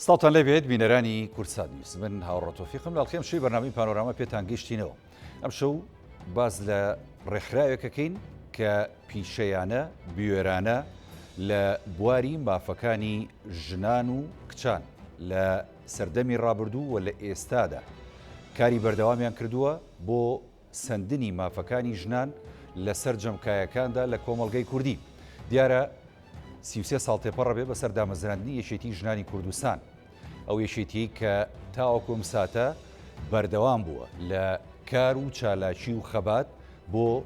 سڵاوتان لێبێت بینەرانی کوردسات نیوز من هاوڕۆ تۆفیقم لە ئەڵقەی ئەمشەوی بەرنامەی پانۆراما پێتان گەیشتینەوە ئەمشەو باس لە ڕێکخراوێکەکەین کە پیشەیانە بوێرانە لە بواری مافەکانی ژنان و کچان لە سەردەمی ڕابردوو و لە ئێستادا کاری بەردەوامیان کردووە بۆ سەندنی مافەکانی ژنان لە سەرجەم کایەکاندا لە کۆمەڵگەی کوردی. دیارە 33 ساڵ تێپەڕەبێ بەسەر دامەزراندنی یەکێتی ژنانی کوردستان. ئەو یەکێتیەی کە تاوەکو ئەم ساتە بەردەوام بووە لە کار و چالاکی و خەبات بۆ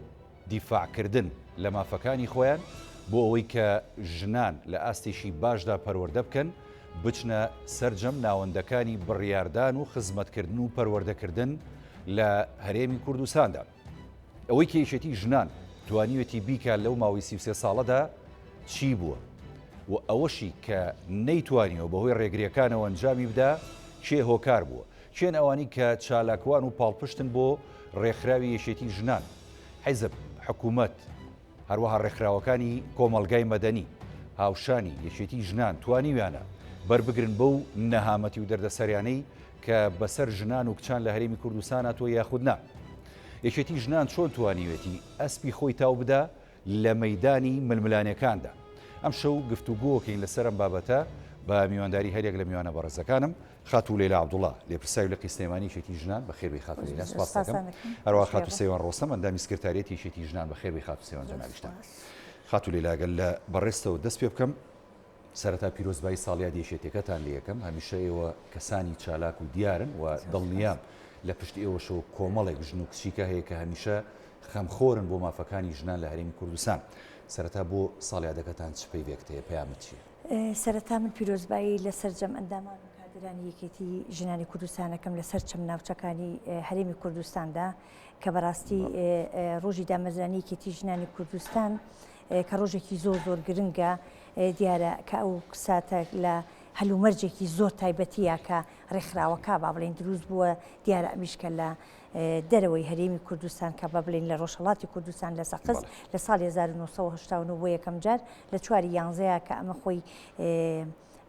دیفاعکردن لە مافەکانی خۆیان بۆ ئەوەی کە ژنان لە ئاستێکی باشدا پەروەردە بکەن، بچنە سەرجەم ناوەندەکانی بڕیاردان و خزمەتکردن و پەروەردەکردن لە هەرێمی کوردستاندا. ئەوەی کە یەکێتی ژنان توانیوێتی بیکات لەو ماوەی 33 ساڵەدا چی بووە و ئەوەشی کە نەیتوانیوە بەهۆی ڕێگریەکانەوە ئەنجامی بدا کێ هۆکار بووە؟ کێن ئەوانی کە چالاکوان و پاڵپشتن بۆ ڕێکخراوی یەکێتی ژنان، حیزب، حکومەت، هەروەها ڕێکخراوەکانی کۆمەڵگای مەدەنی هاوشانی یەکێتی ژنان توانیویانە بەربگرن بەو نەهامەتی و دەردەسەریانەی کە بەسەر ژنان و کچان لە هەرێمی کوردستان هاتووە یاخود نا؟ یەکێتی ژنان چۆن توانیوێتی ئەسپی خۆی تاو بدا لە مەیدانی ململانێکاندا؟ ئەمشەو گفتوگۆکەین لەسەر ئەم بابەتە بە میوانداری هەریەک لە میوانە بەڕێزەکانم خاتوو لەیلا عەبدوڵا، لێپرسراوی لقی سلێمانی یەکێتی ژنان، بەخێربێی خاتوو لەیلا، سوپاست دەکەم. هەروەها خاتوو سەیوان ڕۆستەم، ئەندامی سکرتاریەتی یەکێتی ژنان، بەخێربێی خاتوو سەیوان جەنابیشتان. خاتوو لەیلا گەر لە بەڕێزتەوە دەست پێ بکەم، سەرەتا پیرۆزبایی ساڵیادی یەکێتیەکەتان لێ یەکەم، هەمیشە ئێوە کەسانی چالاک و دیارن و دڵنیام لە پشت ئێوەشەوە کۆمەڵێک ژن و کچیکە هەیە کە هەمیشە خەمخۆرن بۆ مافەکانی ژنان لە هەرێمی کوردستان. سەرەتا بۆ ساڵیادەکەتان چ پەیڤێکت هەیە، پەیامت چییە؟ سەرەتا من پیرۆزبایی لە سەرجەم ئەندامان و کادرانی یەکێتی ژنانی کوردستانەکەم لە سەرچەم ناوچەکانی هەرێمی کوردستاندا کە بەڕاستی ڕۆژی دامەزرانی یەکێتی ژنانی کوردستان کە ڕۆژێکی زۆر زۆر گرنگە دیارە کە ئەو ساتە لە هەلومەرجێکی زۆر تایبەتیە کە ڕێکخراوەکە با بڵێین دروست بووە دیارە ئەمیش کە لە دەرەوەی هەرێمی کوردستان کە بە بڵێین لە ڕۆژهەڵاتی کوردستان لە سەقز لە ساڵی 1989 بۆ یەکەم جار لە چواری یانزەیە کە ئەمە خۆی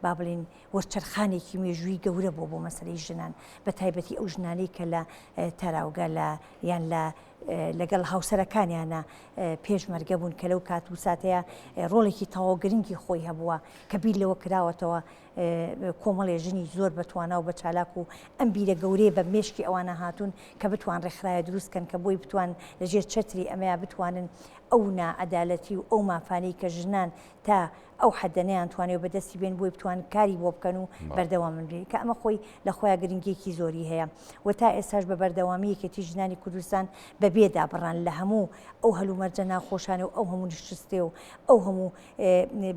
با بڵین وەرچەرخانێکی مێژووی گەورە بۆ بۆ مەسلەی ژنان بە تایبەتی ئەو ژنانەی کە لە تاراوگە لە یان لە لەگەڵ هاوسەرەکانیانە پێشمەرگە بوون کە لەو کات و ساتەیە ڕۆڵێکی تەواو گرنگی خۆی هەبووە کە بیر لەوە کراوەتەوە کۆمەڵێ ژنی زۆر بە توانا و بە چالاک و ئەم بیرە گەورەیە بە مێشکی ئەوانە هاتوون کە بتوان ڕێکخراوێ دروست کەن کە بۆی بتوان لە ژێر چەتری ئەمەیا بتوانن ئەو ناعەدالەتی و ئەو مافانەی کە ژنان تا ئەو حەدە نەیانتوانیوە بەدەستی بێن بۆی بتوان کاری بۆ بکەن و بەردەوامن بێ کە ئەمە خۆی لە خۆیا گرنگیەکی زۆری هەیە و تا ئێستاش بە بەردەوامی یەکێتی ژنانی کوردستان بە بێ دابڕان لە هەموو ئەو هەلومەرجە ناخۆشانە و ئەو هەموو نشستێ و ئەو هەموو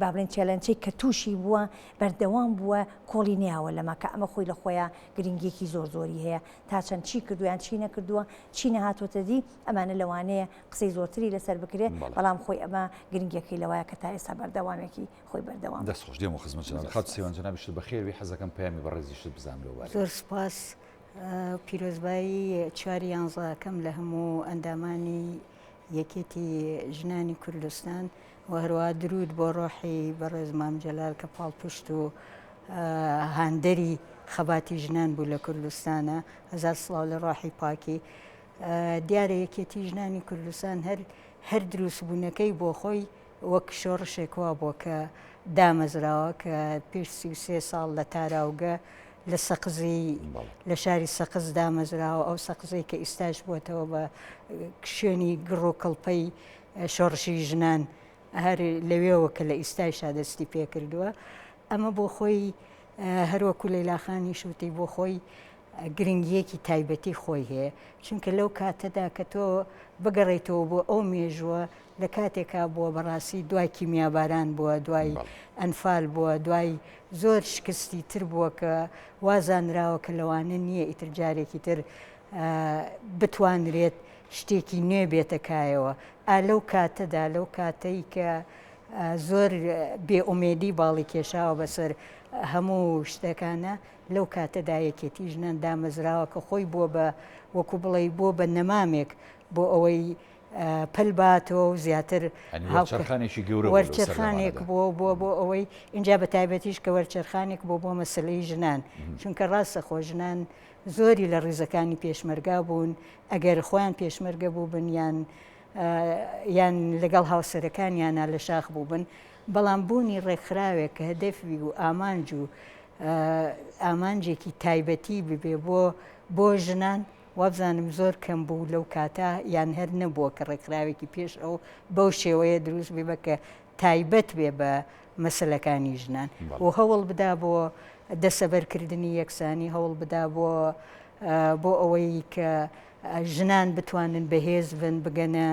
با بڵێن challenge ەی کە تووشی بووە بەردەوام بووە کۆڵی نەیاوە لەمە کە ئەمە خۆی لە خۆیا گرنگیەکی زۆر زۆری هەیە تا چەند چی کردووە یان چی نەکردووە چی نەهاتۆتە دی ئەمانە لەوانەیە قسەی زۆرتری لەسەر بکرێ بەڵام خۆی ئەمە گرنگیەکەی لەوایە کە تا ئێستا بەردەوامێکی خۆی بەردەوام. دەست خۆش دێمەوە خزمەت جەنابت خاتوو سەیوان جەنابیشت بەخێربێی حەزەکەم پەیامی بەڕێزیشت بزانم لەو بارەیەوە. زۆر سوپاس پیرۆزبایی چواری یانزەکەم لە هەموو ئەندامانی یەکێتی ژنانی کوردستان و هەروەها دروود بۆ ڕۆحی بەڕێز مام جەلال کە پاڵپشت و هاندەری خەباتی ژنان بوو لە کوردستانە هەزار سڵاو لە ڕۆحی پاکی دیارە یەکێتی ژنانی کوردستان هەر هەر دروستبوونەکەی بۆ خۆی وەک شۆڕشێک وا بووە کە دامەزراوە کە پێش 33 ساڵ لە تاراوگە لە سەقزی لە شاری سەقز دامەزراوە ئەو سەقزەی کە ئیستاش بووەتەوە بە شوێنی گڕ و کڵپەی شۆڕشی ژنان هەر لەوێوە کە لە ئیستایشا دەستی پێکردووە ئەمە بۆ خۆی هەروەکو لەیلاخانی شوتی بۆ خۆی گرنگییەکی تایبەتی خۆی هەیە، چونکە لەو کاتەدا کە تۆ بگەڕێیتەوە بۆ ئەو مێژووە لە کاتێکا بووە بەڕاستی دوای کیمیاباران بووە، دوای ئەنفال بووە، دوای زۆر شکستی تر بووە کە وا زانراوە کە لەوانە نییە ئیتر جارێکی تر بتوانرێت شتێکی نوێ بێتە کایەوە. ئا لەو کاتەدا، لەو کاتەی کە زۆر بێئومێدی باڵی کێشاوە بەسەر هەموو شتەکانە، لەو کاتەدا یەکێتی ژنان دامەزراوە کە خۆی بووە بە وەکو بڵێی بووە بە نەمامێک بۆ ئەوەی. پەل باتەوە و زیاتر وەرچەرخانێکی گەورە وەرچەرخانێک بووە بۆ بۆ ئەوەی اینجا بە تایبەتیش کە وەرچەرخانێک بۆ بۆ مەسلەی ژنان چونکە ڕاستە خۆ ژنان زۆری لە ڕیزەکانی پێشمەرگا بوون ئەگەر خۆیان پێشمەرگە بووبن یان یان لەگەڵ هاوسەرەکانیانە لە شاخ بووبن بەڵام بوونی ڕێکخراوێک کە هەدەفی و ئامانج و ئامانجێکی تایبەتی ببێ بۆ بۆ ژنان وابزانم زۆر کەم بوو لەو کاتە یان هەر نەبووە کە ڕێکخراوێکی پێش ئەو بەو شێوەیە دروست بێ کە تایبەت بێ بە مەسەلەکانی ژنان و هەوڵ بدا بۆ دەسەبەرکردنی یەکسانی هەوڵ بدا بۆ بۆ ئەوەی کە ژنان بتوانن بەهێز بن بگەنە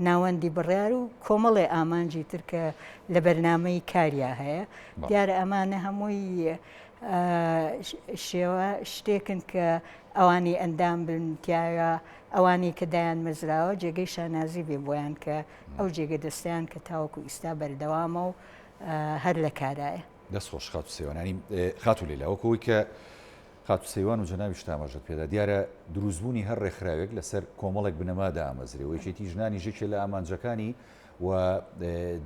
ناوەندی بڕیار و کۆمەڵێ ئامانجی تر کە لە بەرنامەی کاریا هەیە دیارە ئەمانە هەمووی شێوە شتێکن کە ئەوانەی ئەندام بن تیایا ئەوانەی کە دایان مەزراوە جێگەی شانازی بێ بۆیان کە ئەو جێگە دەستیان کە تاوەکو ئیستا بەردەوامە و هەر لە کارایە. دەست خۆش خاتوو سەیوان یانی خاتوو لەیلا وەکو ئەوەی کە خاتوو سەیوان و جەنابیشت ئاماژەت پێدا دیارە دروستبوونی هەر ڕێکخراوێک لەسەر کۆمەڵێک بنەما دامەزرێ و یەکێتی ژنانیش یەکێ لە ئامانجەکانی و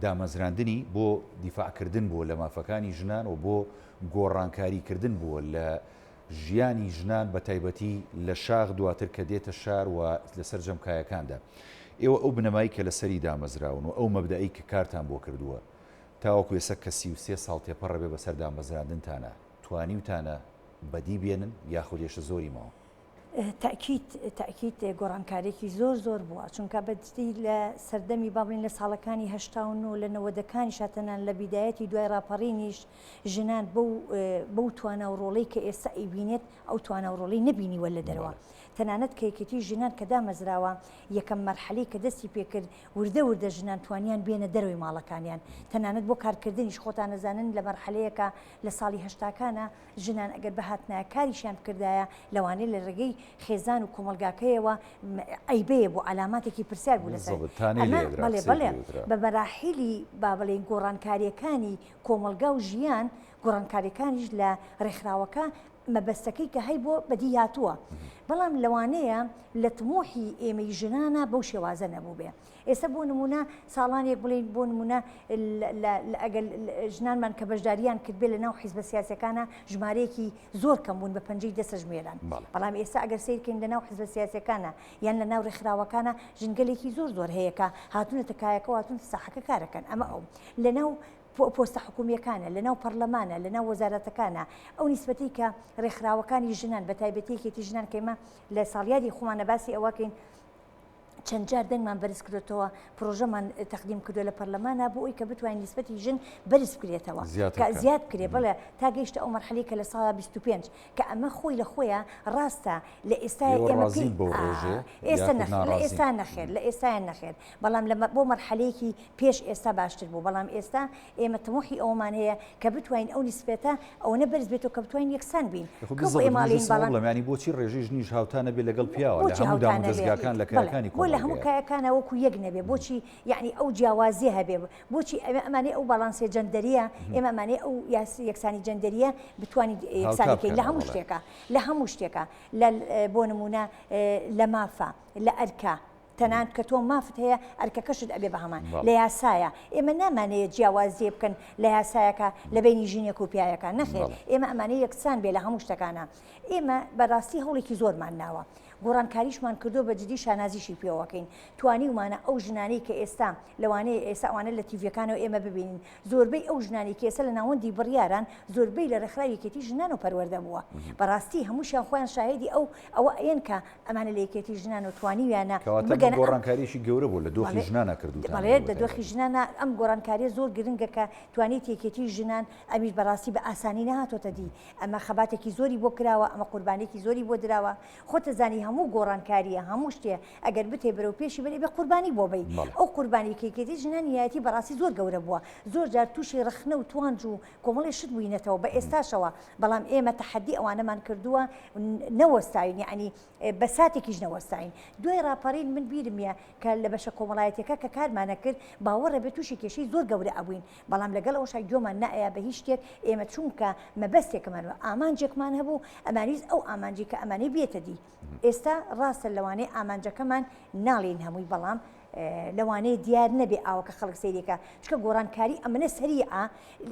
دامەزراندنی بۆ دیفاعکردن بووە لە مافەکانی ژنان و بۆ گۆڕانکاری کردن بووە لە ژیانی ژنان بە تایبەتی لە شاخ دواتر کە دێتە شار و لە سەرجەم کایەکاندا. ئێوە ئەو بنەمای کە لەسەری دامەزراون و ئەو مەبدەئەی کە کارتان بۆ کردووە تاوەکو ئێستا کە 33 ساڵ تێپەڕەبێ بەسەر دامەزراندنتانا توانیوتانە بەدی بێنن یاخود هێشتا زۆری ماوە؟ تەئکید تەئکید گۆڕانکاریەکی زۆر زۆر بووە چونکە بە جدی لە سەردەمی با بڵێین لە ساڵەکانی 89 لە نەوەدەکانیشا تەنان لە بیدایەتی دوای ڕاپەڕینیش ژنان بەو بەو توانا و ڕۆڵەی کە ئێستا ئەیبینێت ئەو توانا و ڕۆڵەی نەبینیوە لە دەرەوە تەنانەت کە یەکێتی ژنان کە دامەزراوە یەکەم مەرحەلەی کە دەستی پێکرد وردە وردە ژنان توانیان بێنە دەرەوەی ماڵەکانیان تەنانەت بۆ کارکردنیش خۆتان ئەزانن لە مەرحەلەیەکە لە ساڵی هەشتاکانە ژنان ئەگەر بهاتنایە کاریشیان بکردایە لەوانەیە لە ڕێگەی خێزان و کۆمەڵگاکەیەوە عەیبەیە بوو عەلاماتێکی پرسیار بوو لەسەر بالضبط تانەی ئەمە لێ ئەدرا بەڵێ قسەی بەڵێ پێ وترا. بە مەراحیلی با بڵێین گۆڕانکارییەکانی کۆمەڵگا و ژیان گۆڕانکارییەکانیش لە ڕێکخراوەکە مەبەستەکەی کە هەیبووە بەدی هاتووە بەڵام لەوانەیە لە تموحی ئێمەی ژنانە بەو شێوازە نەبووبێ ئێستا بۆ نموونە ساڵانێک بڵێین بۆ نموونە ئەگەر ژنانمان کە بەشداریان کردبێ لە ناو حیزبە سیاسەکانە ژمارەیەکی زۆر کەم بوون بە پەنجەی دەسە ژمێران بەڵام ئێستا ئەگەر سیرکەین لە ناو حیزبە سیاسەکانە یان لە ناو ڕێکخراوەکانە ژنگەلێکی زۆر زۆر هەیە کە هاتوونەتە کایەکەوە هاتوون ساحەکە کارەکەن ئەمە ئەو لە ناو پۆستە حکومیەکانە لە ناو پەرلەمانە لە ناو وەزارەتەکانە ئەو نیسبەتی کە ڕێکخراوەکانی ژنان بە تایبەتی یەکێتی ژنان کەیمە لە ساڵیادی خۆمانە باسی ئەوەکەین چەند جار دەنگمان بەرز کردۆتەوە، پرۆژەمان تەقدیم کردوە لە پەرلەمانا بۆ ئەوی کە بتوانین نیسبەتی ژن بەرز بکرێتەوە کە زیاد بکرێ بەڵێ تا گەیشتە ئەو مەرحەلەی کە لە ساڵا 25 کە ئەمە خۆی لە خۆیە ڕاستە لە ئێستا ئێمە ڕازین بەو ڕێژەیە ئێستا نەخێر لە ئێستا نەخێر لە ئێستایان نەخێر بەڵام لە بۆ مەرحەلەیەکی پێش ئێستا باشتر بوو بەڵام ئێستا ئێمە تموحی ئەوەمان هەیە کە بتوانین ئەو نیسبەتە ئەوەنە بەرز بێتەوە کە بتوانین یەکسان بین. خۆ کە بالضبط ئێمە منیش ئەڵێین ویستم بەڵام بڵێم یانی بۆچی ڕێژەی ژنیش هاوتا نەبێ لەگەڵ پیاوە لە بۆچی هەموو هاوتا نەبێ؟ دامودەزگاکان لە بەڵێ کایەکانی بۆ لە هەموو کۆمەڵگەیە. کایەکانا وەکو یەک نەبێ بۆچی یەعنی ئەو جیاوازیە هەبێ بۆچی ئەمە ئەمانەی ئەو باڵانسێ جەندەریە ئێمە ئەمانەی ئەو یاس یەکسانی جەندەریە بتوانین هاوتا یەکسانی کەین لە بکەنەوە هەموو بەڵێ. شتێکا لە هەموو شتێکا لە بۆ نمونە لە مافا لە ئەرکا تەنانت کە تۆ مافت هەیە ئەرکەکەشت ئەبێ بە هەمان لە یاسایە ئێمە نامانەیە جیاوازیە بکەن لە یاسایەکە لە بینی ژنێک و پیاوێکا نەخێر ئێمە ئەمانەیە یەکسان بێ لە هەموو شتەکانە ئێمە بەڕاستی هەوڵێکی زۆرمان ناوە گۆڕانکاریشمان کردو بە جدی شانازیشی پێوەکەین توانیومانە ئەو ژنانەی کە ئێستا لەوانەیە ئێستا ئەوانە لە تیڤیەکانەوە ئێمە ببینین زۆربەی ئەو ژنانەی کە ئێستا لە ناوەندی بڕیاران زۆربەی لە ڕێکخراوی یەکێتی ژنان و پەروەردە بووە بەڕاستی هەمووشیان خۆیان شاهێدی ئەو ئەوە ئەیەن کە ئەمانە لە یەکێتی ژنان و توانیویانە کەواتە ئەمە بگەنە ئەم گۆڕانکارییەکی گەورە بووە لە دۆخی بەڵێ ژنانا کردووتانە بەڵێ ئێوە لە دۆخی تایبەتی. ژنانا ئەم گۆڕانکارییە زۆر گرنگە کە توانیت یەکێتی ژنان ئەمیش بەڕاستی بە ئاسانی نەهاتۆتە دی ئەمە خەباتێکی زۆری بۆ کراوە ئەمە قوربانییەکی زۆری بۆ دراوە خۆتەزانی هەموو گۆڕانکارییە هەموو شتێ ئەگەر بتێ بەرەو پێشی بەری ئەبێ قوربانی بۆ بەی بەڵێ. ئەو قوربانی کە یەکێتی ژنان یایەتی بەڕاستی زۆر گەورە بووە زۆر جار تووشی ڕەخنە و توانج و کۆمەڵێ شت بووینەتەوە بە ئێستاشەوە بەڵام ئێمە تەحەدی ئەوانەمان کردووە نەوەستاوین یەعنی بە ساتێکیش نەوەستاین دوای ڕاپەڕین من بیرم یە کە لە بەشە کۆمەڵایەتیەکە کە کارمانە کرد باوەڕە بێ تووشی کێشەی زۆر گەورە ئەبووین بەڵام لەگەڵ ئەوەشا گوێمان نەئەیا بە هیچ شتێک ئێمە چونکە مەبەستێکمان و ئامانجێکمان هەبوو ئەمانویست ئەو ئامانجی کە ئەمانەی بێتە دی ئێستا ڕاستە لەوانەیە ئامانجەکەمان ناڵێین هەمووی بەڵام. لەوانەیە دیار نەبێ ئاوە کە خەڵک سەیرێکە چکە گۆڕانکاری ئەمنە سەریعە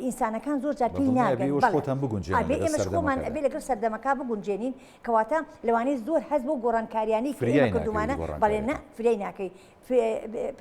ئینسانەکان زۆر جار پێی ناگەن خۆتان بگونجێن ئەبێ ئێمەش خۆمان ئەبێ لەگەڵ سەردەمەکە بگونجێنین کەواتە لەوانەیە زۆر هەست بۆ گۆڕانکاریانی فریای کردومانە بەڵێ نە فریای ناکەی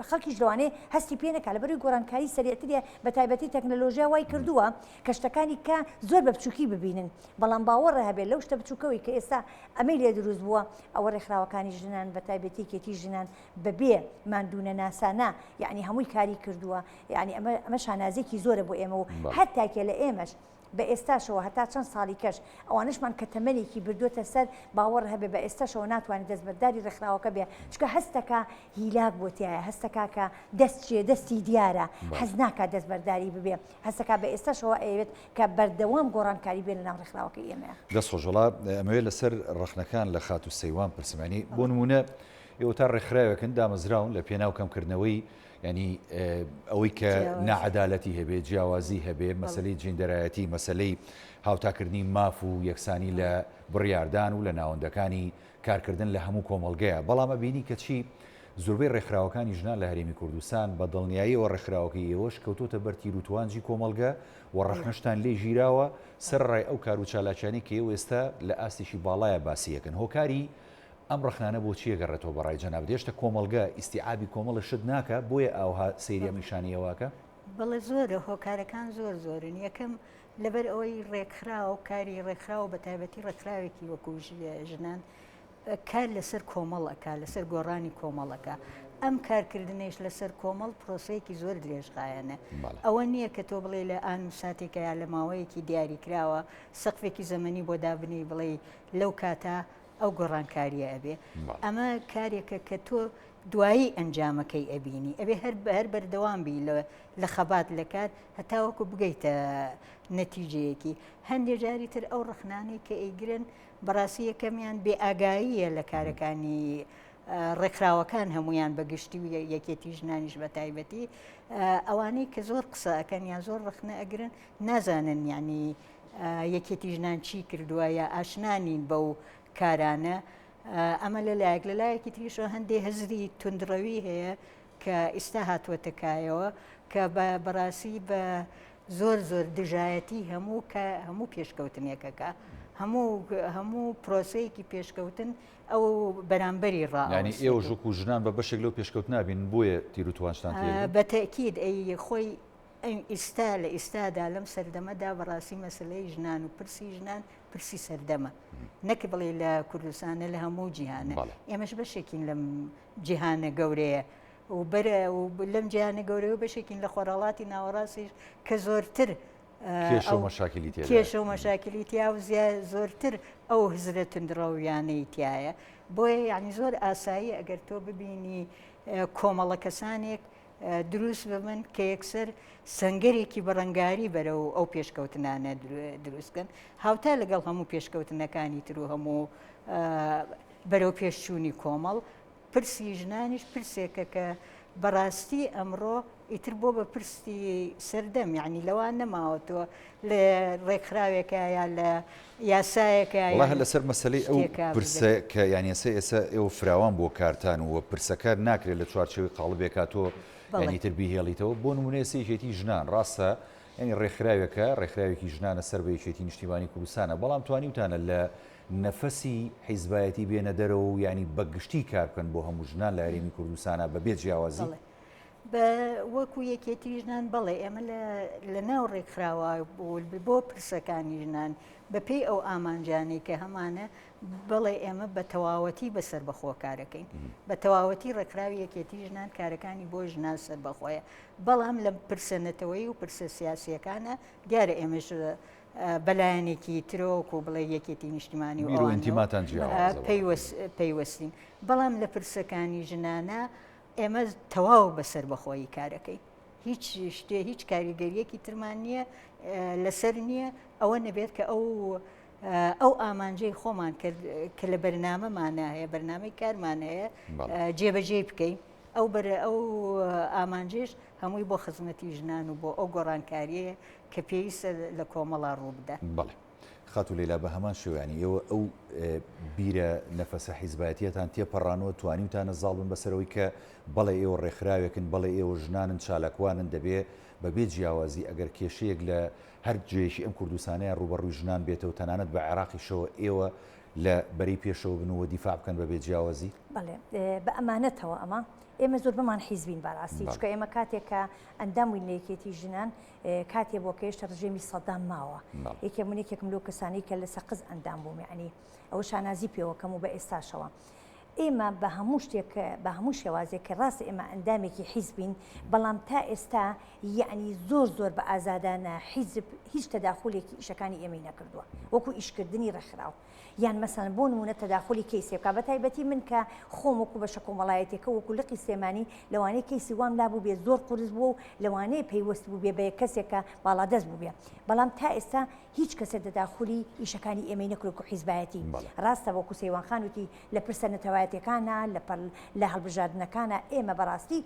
خەڵکیش لەوانەیە هەستی پێ نەکا لەبەروی گۆڕانکاری سەریعتریە بە تایبەتی تەکنەلۆژیا وای کردووە کە شتەکانی کە زۆر بە بچووکی ببینن بەڵام باوەڕە هەبێت لەو شتە بچووکەوەی کە ئێستا ئەمەی لێ دروست بووە ئەوە ڕێکخراوەکانی ژنان بە تایبەتی یەکێتی ژنان بەبێ ماندوونەناسانە یعنی هەمووی کاری کردووە یعنی ئەمە ئەمە شانازێکی زۆرە بۆ ئێمە و هەر تاکێ لە ئێمەش بە ئێستاشەوە هەتا چەند ساڵی کەش ئەوانەشمان کە تەمەنێکی بردووەتە سەر باوەڕ هەبێ بە ئێستاشەوە ناتوانێت دەستبەرداری ڕێکخراوەکە بێ چونکە هەستەکا هیلاک بۆ تیایە هەستەکا کە دەست چێ دەستی دیارە حەز ناکات دەستبەرداری ببێ هەستەکا بە ئێستاشەوە ئەیەوێت کە بەردەوام گۆڕانکاری بێ لەناو ڕێکخراوەکەی ئێمەیا. دەست خۆش وەڵا ئەمەوێت لەسەر ڕەخنەکان لە خاتوو سەیوان پرسم یانی بۆ نموونە ئێوە تا ڕێکخراوێکن دامەزراون لە پێناو کەمکردنەوەی یانی ئەوەی کە ناعەدالەتی هەبێ، جیاوازی هەبێ، مەسەلەی جێندەرایەتی، مەسەلەی هاوتاکردنی ماف و یەکسانی لە بڕیاردان و لە ناوەندەکانی کارکردن لە هەموو کۆمەڵگەیە. بەڵام ئەبینی کە چی زۆربەی ڕێکخراوەکانی ژنان لە هەرێمی کوردستان، بە دڵنیاییەوە ڕێکخراوەکەی ئێوەش کەوتۆتە بەر تیروتوانجی کۆمەڵگە و ڕەخنەشتان لێ گیراوە، سەرەڕای ئەو کار و چالاکیانەی کە ئێوە ئێستا لە ئاستێکی باڵایا باسی ئەکەن. هۆکاری ئەم ڕەخنانە بۆ چی ئەگەڕێتەوە بەڕای جەنابت؟ هێشتا کۆمەڵگە ئیستیعابی کۆمەڵە شت ناکا بۆیە ئاوها سەیری ئەم ئیشانەی ئێوە ئەکا؟ بەڵێ زۆرە هۆکارەکان زۆر زۆرن یەکەم لەبەر ئەوەی ڕێکخراو کاری ڕێکخراو بە تایبەتی ڕێکخراوێکی وەکو ژنان کار لەسەر کۆمەڵ ئەکا لەسەر گۆڕانی کۆمەڵەکە ئەم کارکردنیش لەسەر کۆمەڵ پرۆسەیەکی زۆر درێژخایەنە ئەوە نییە کە تۆ بڵێ لە ئان و ساتێکە یا لە ماوەیەکی دیاریکراوە سەقفێکی زەمەنی بۆ دابنی بڵێ لەو کاتە ئەو گۆڕانکاریە ئەبێ ئەمە کارێکە کە تۆ دوایی ئەنجامەکەی ئەبینی ئەبێ هەر هەر بەردەوام بی لە خەبات لە کار هەتاوەکو بگەیتە نەتیجەیەکی هەندێک جاری تر ئەو ڕخنانەی کە ئەیگرن بەڕاستی یەکەمیان بێ ئاگاییە لە کارەکانی ڕێکخراوەکان هەمویان بە گشتی و یەکێتی ژنانیش بە تایبەتی ئەوانەی کە زۆر قسە ئەکەن یان زۆر ڕخنە ئەگرن نازانن یعنی یەکێتی ژنان چی کردووە یا ئاشنا نین بەو کارانە ئەمە لە لایەک لە لایەکی تریشەوە هەندێ هزری توندڕەوی هەیە کە ئیستا هاتووەتە کایەوە کە بە بەڕاستی بە زۆر زۆر دژایەتی هەموو کە هەموو پێشکەوتنێکەکە هەموو هەموو پرۆسەیەکی پێشکەوتن ئەو بەرامبەری ڕا ینی ئێوە ژوک و ژنان بە بەشێک لەو پێشکەوت نابین بۆیە تیر و توانشتان بە تەکید ئەی خۆی ئیستا لە ئیستادا لەم سەردەمەدا بەڕاستی مەسەلەی ژنان و پرسی ژنان پرسی سەردەمە نەک بڵێ لە کوردستانە لە هەموو جیهانە ئێمەش بەشێکین لەم جیهانە گەورەیە و بەرە و لەم جیهانە گەورەیە بەشێکین لە خۆرهەڵاتی ناوەڕاستیش کە زۆرتر کێشە و مەشاکلی تێدایە. کێشە و مەشاکلی تیا و زۆرتر ئەو هزرە توندڕەویانەی تایە بۆیە یعنی زۆر ئاسایی ئەگەر تۆ ببینی کۆمەڵە کەسانێک دروست ببن کە یەکسەر سەنگەرێکی بەڕەنگاری بەرەو ئەو پێشکەوتنانە دروست بکەن هاوتا لەگەڵ هەموو پێشکەوتنەکانی تر و هەموو بەرەو پێشچوونی کۆمەڵ پرسی ژنانیش پرسێکە کە بەڕاستی ئەمڕۆ ئیتر بۆ بە پرسی سەردەم یعنی لەوان نەماوەتەوە لە ڕێکخراوێکە یا لە یاسایەکە وەڵا هەر لەسەر مەسەلەی ئەو پرسە کە یانی ئێستا ئێستا ئێوە فراوان بووە کارتان و پرسەکە ناکرێت لە چوارچێوەی قاڵبێکا تۆ یانی تر بیهێڵیتەوە بۆ نمونە ئێستا یەکێتی ژنان ڕاستە یانی ڕێکخراوێکە ڕێکخراوێکی ژنانە سەر بە یەکێتی نیشتیمانی کوردستانە بەڵام توانیوتانە لە نەفەسی حیزبایەتی بێنە دەرەوە و یانی بە گشتی کار بکەن بۆ هەموو ژنان لە هەرێمی کوردستانە بە بێ جیاوازی؟ بە وەکو یەکێتی ژنان بەڵێ ئێمە لە ناو ڕێکخراوە بۆ پرسەکانی ژنان بە پێی ئەو ئامانجانەی کە هەمانە بەڵێ ئێمە بە تەواوەتی بە سەربەخۆ کارەکەین بە تەواوەتی ڕێکخراوی یەکێتی ژنان کارەکانی بۆ ژنان سەربەخۆیە بەڵام لە پرسە نەتەوەیی و پرسە سیاسیەکانە دیارە ئێمەش بەلایەنێکی ترۆک و بڵێ یەکێتی نیشتیمانی و پەیوەستین بەڵام لە پرسەکانی ژنانە ئێمە تەواو بە سەربەخۆیی کارەکەین هیچ شتێ هیچ کاریگەریەکی ترمان نییە لەسەر نییە ئەوە نەبێت کە ئەو ئەو ئامانجەی خۆمان کە لە بەرنامەمانە هەیە بەرنامەی کارمان هەیە جێبەجێ بکەین ئەو بەر ئەو ئامانجێش هەمووی بۆ خزمەتی ژنان و بۆ ئەو گۆڕانکاریەیە کە پێویستە لە کۆمەڵا ڕوو بدات. بەڵێ. خاتوو لەیلا بە هەمان شێوە یانی ئێوە ئەو بیرە نەفەسە حیزبایەتیەتان تێپەڕانوە توانیوتانە زاڵ بن بەسەرەوەی کە بەڵێ ئێوە ڕێکخراوێکن بەڵێ ئێوە ژنانن چالاکوانن دەبێ بە بێ جیاوازی ئەگەر کێشەیەک لە هەر جێیەکی ئەم کوردستانەیە ڕووبەڕووی ژنان بێتەوە تەنانەت بە عێراقیشەوە ئێوە لە بەرەی پێشەوە بن و دیفاع بکەن بە بێ جیاوازی؟ بەڵێ بە ئەمانەتەوە ئەمە ئێمە زۆربەمان حیزبین بەڕاستی چونکە ئێمە کاتێک کە ئەندام بووین لە یەکێتی ژنان کاتێ بۆ کە هێشتا ڕژێمی سەدام ماوە یەکێ من یەکێکم لەو کەسانەی کە لە سەقز ئەندام بووم یعنی ئەوە شانازی پێوەکەم و بە ئێستاشەوە ئێمە بە هەموو شتێک بە هەموو شێوازێک کە ڕاست ئێمە ئەندامێکی حیزبین بەڵام تا ئێستا یعنی زۆر زۆر بە ئازادانە حیزب هیچ تەداخولێکی ئیشەکانی ئێمەی نەکردووە وەکو ئیشکردنی ڕێکخراو یان مەسەلەن بۆ نموونە تەداخولی کەیسێ بکا بەتایبەتی من کە خۆم وەکو بەشە کۆمەڵایەتیەکە وەکو لقی سلێمانی لەوانەیە کەیسی وام لابووبێ زۆر قورس بووە و لەوانەیە پەیوەست بووبێ بە کەسێک کە باڵادەست بووبێ بەڵام تا ئێستا هیچ کەسێ تەداخولی ئیشەکانی ئێمەی نەکرد وەکو حیزبایەتی ڕاستە وەکو سەیوان خان وتی لە پرسە نەتەوایەتیەکانا لە پەر لە هەڵبژاردنەکانا ئێمە بەڕاستی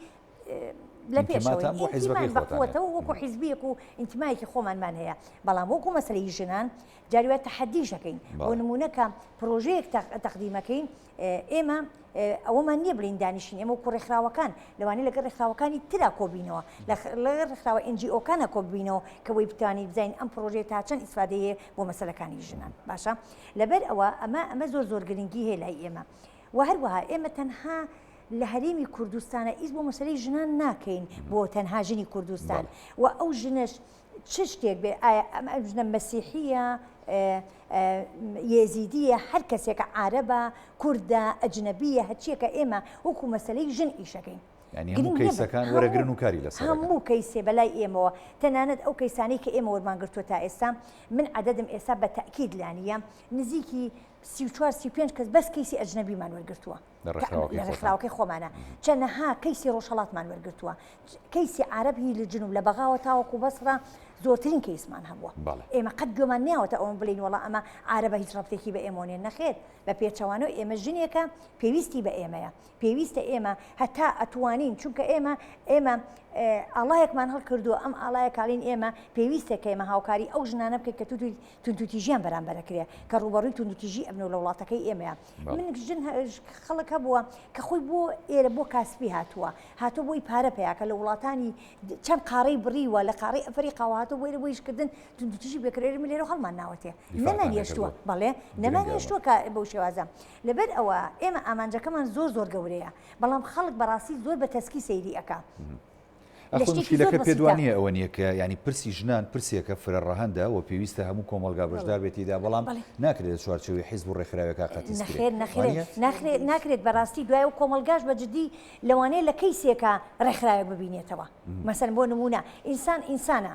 لە پێشەوەین ئینتیمان بە قوەتەوە وەکو حیزبیەک و ئینتیمایەکی خۆمانمان هەیە بەڵام وەکو مەسەلەی ژنان جاری وایە تەحەدیش دەکەین بۆ نمونە کە پرۆژەیەک تەقدیمەکەین ئێمە ئەوەمان نییە بڵین دانیشین ئێمە وەکو ڕێکخراوەکان لەوانەیە لەگەڵ ڕێکخراوەکانی ترا کۆبینەوە لەگەڵ ڕێکخراوە NGO کانە کۆببینەوە کە وەی بتوانین بزانین ئەم پرۆژەیە تا چەند ئیسفادەیە بۆ مەسەلەکانی ژنان باشە لەبەر ئەوە ئەمە ئەمە زۆر زۆر گرنگی هەیە لای ئێمە و هەروەها ئێمە تەنها لە هەرێمی کوردستانە ئیس بۆ مەسەلەی ژنان ناکەین بۆ تەنها ژنی کوردستان و ئەو ژنەش چ شتێک بێ ئایا ئەم ئەم ژنە مەسیحیە یێزیدیە هەر کەسێکە عارەبە کوردە ئەجنەبیە هەرچیەکە ئێمە وەکو مەسەلەی ژن ئیشەکەین یانی هەموو کەیسەکان وەرەگرن و کاری لەسەر هەموو کەیسێ بەلای ئێمەوە تەنانەت ئەو کەیسانەی کە ئێمە وەرمان گرتووە تا ئێستا من عەدەدم ئێستا بە تەئکید لانیە نزیکی 34 35 کەس بەس کەیسی ئەجنەبیمان وەرگرتووە لە ڕێکخراوەکەی لە ڕێکخراوەکەی خۆمانە چەنەها کەیسی ڕۆژهەڵاتمان وەرگرتووە کەیسی عرب هی لە جنوب لە بەغاوە تاوەکو بەسڕە زۆرترین کەیسمان هەبووە ئێمە قەت گوێمان نیاوەتە ئەوە بڵین وەڵا ئەمە عربە هیچ ڕەبتێکی بە ئێمەوە نەخێر بە پێچەوانەوە ئێمە ژنێکە پێویستی بە ئێمەیە پێویستە ئێمە هەتا ئەتوانین چونکە ئێمە ئێمە ئاڵایەکمان هەڵکردووە ئەم ئاڵایە کاڵین ئێمە پێویستە کە ئێمە هاوکاری ئەو ژنانە بکەین کە تووی توندوتیژیان بەرامبەرەکرێ کە ڕووبەڕووی توندوتیژی ئەبنەوە لە وڵاتەکەی ئێمەیە من ژن خەڵک هەبووە کە خۆی بۆ ئێرە بۆ کاسپی هاتووە هاتۆ بۆی پارە پیاکە لە وڵاتانی چەند قاڕەی بڕیوە لە قاڕی ئەفریقاوە هاتۆ بۆ ئێرە بۆ ئیشکردن توندوتیژی بێکرێر من لێرە هەڵمان ناوەتێ نەمان هێشتووە بەڵێ نەمان هێشتووە کە بەو شێوازە لەبەر ئەوە ئێمە ئامانجەکەمان زۆر زۆر گەورەیە بەڵام خەڵک بەڕاستی زۆر بە تەسکی سەیری ئەکا. ئەخۆ مشکیلەکە پێت وا نییە ئەوە نییە کە یانی پرسی ژنان پرسێکە فرە ڕەهەندە و پێویستە هەموو کۆمەڵگا بەشدار بێت تێیدا بەڵام ناکرێت لە چوارچێوەی حیزب و ڕێکخراوێکا قەتیس کرێت نەخێر وا نییە؟ نەخێر ناکرێت بەڕاستی دوای ئەو کۆمەڵگاش بە جدی لەوانەیە لە کەیسێکا ڕێکخراوێک ببینێتەوە مەسەلەن بۆ نموونە ئینسان ئینسانە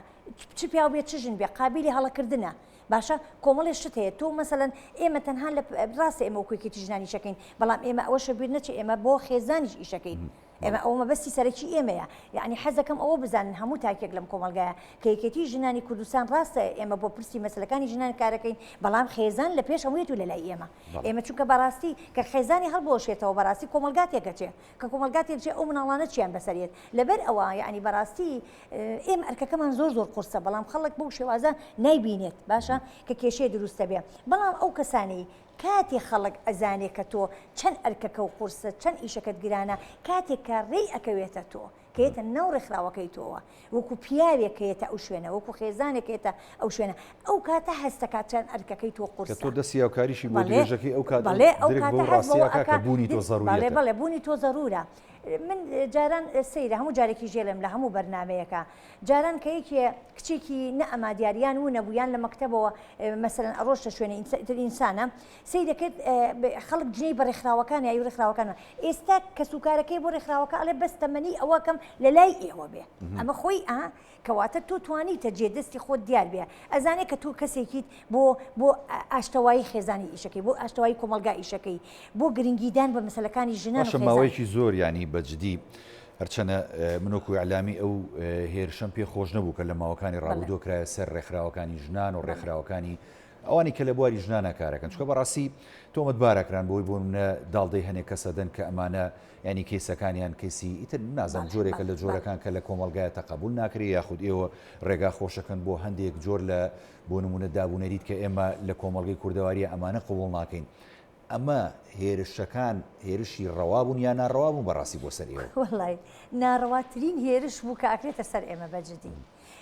چ پیاو بێت چ ژن بێ قابیلی هەڵەکردنە باشە کۆمەڵێ شت هەیە تۆ مەسەلەن ئێمە تەنها لە ڕاستە ئێمە وەکو یەکێتی ژنان ئیشەکەین بەڵام ئێمە ئەوەشە بیر نەچێ ئێمە بۆ خێزانیش ئیشەکەین ئێمە ئەوە مەبەستی سەرەکی ئێمەیە یعنی حەزەکەم ئەوە بزانن هەموو تاکێک لەم کۆمەڵگایە کە یەکێتی ژنانی کوردستان ڕاستە ئێمە بۆ پرسی مەسلەکانی ژنان کارەکەین بەڵام خێزان لە پێش هەموویەت و لە لای ئێمە ئێمە چونکە بەڕاستی کە خێزانی هەڵبوەشێتەوە بەڕاستی کۆمەڵگا تێکەچێ کە کۆمەڵگا تێکچێ ئەو مناڵانە چیان بەسەر یەت لەبەر ئەوە یعنی بەڕاستی ئێمە ئەرکەکەمان زۆر زۆر قورسە بەڵام خەڵک بەو شێوازە نایبینێت باشە کە کێشەیە دروستە بێ بەڵام ئەو کەسانەی کاتێ خەڵک ئەزانێ کە تۆ چەند ئەرکەکە و قورسە چەند ئیشەکەت گرانە کاتێک کە ڕێی ئەکەوێتە تۆ کە یەتە ناو ڕێکخراوەکەی تۆوە وەکو پیاوێک کە یەتە ئەو شوێنە وەکو خێزانێک کە یەتە ئەو شوێنە ئەو کاتە هەستەکات چەند ئەرکەکەی تۆ کە قورسە تۆ دەستی هاوکاریشی بۆ بەڵێ درێژەکەی ئەو کات بەڵێ ئەو درک کاتە بەو هەست بەوە ڕاستیە ئەکا ئەکا کە بوونی تۆ بەڵێ زەرووریەتە. بەڵێ بوونی تۆ زەروورە من جاران سەیرە هەموو جارێکیش ئەلێم لە هەموو بەرنامەیەکا جاران کە یەکێ کچێکی نەئەما دیار یان ونەبوو یان لە مەکتەبەوە مەسەلەن ئەڕۆشتە شوێنێ ئیتر ئینسانە سەیرەکرد خەڵک جنێی بە ڕێکخراوەکان یای ڕێکخراوەکان ئێستا کەسوکارەکەی بۆ ڕێکخراوەکە ئەڵێ بەس تەمەنی ئەوەکەم لە لای ئێوە بێ ئەمە خۆی ئا کەواتە تۆ توانیتە جێ دەستی خۆت دیار بێ ئەزانێ کە تۆ کەسێکیت بۆ بۆ ئاشتەوایی خێزانی ئیشەکەی بۆ ئاشتەوایی کۆمەڵگا ئیشەکەی بۆ گرنگیدان بە مەسەلەکانی ژنان و باشە خێزان. ماوەیەکی زۆر یانی بە جدی هەرچەنە من وەکو ئیعلامی ئەو هێرشەم پێ خۆش نەبوو کە لە ماوەکانی بەڵێ. ڕابردووە کرایە سەر ڕێکخراوەکانی ژنان و بەڵێ. ڕێکخراوەکانی. ئەوانی کە لە بواری ژنانە کارەکەن چونکە بەڕاستی تۆمەتبارەکران بۆی بۆ نمونە داڵدەی هەنێک کەسەدەن کە ئەمانە یانی کەیسەکانیان کەیسی ئیتر نازانم جۆرێکە لە جۆرەکان کە لە کۆمەڵگایە تەقەبول ناکرێ یاخود ئێوە ڕێگا خۆشەکەن بۆ هەندێک جۆر لە بۆ نمونە دابونەریت کە ئێمە لە کۆمەڵگەی کوردەواریە ئەمانە قبوڵ ناکەین ئەمە هێرشەکان هێرشی ڕەوا بوون یا ناڕەوا بوون بەڕاستی بۆ سەر ئێوە؟ وەڵای ناڕەواترین هێرش بوو کە ئەکرێتە سەر ئێمە بە جدی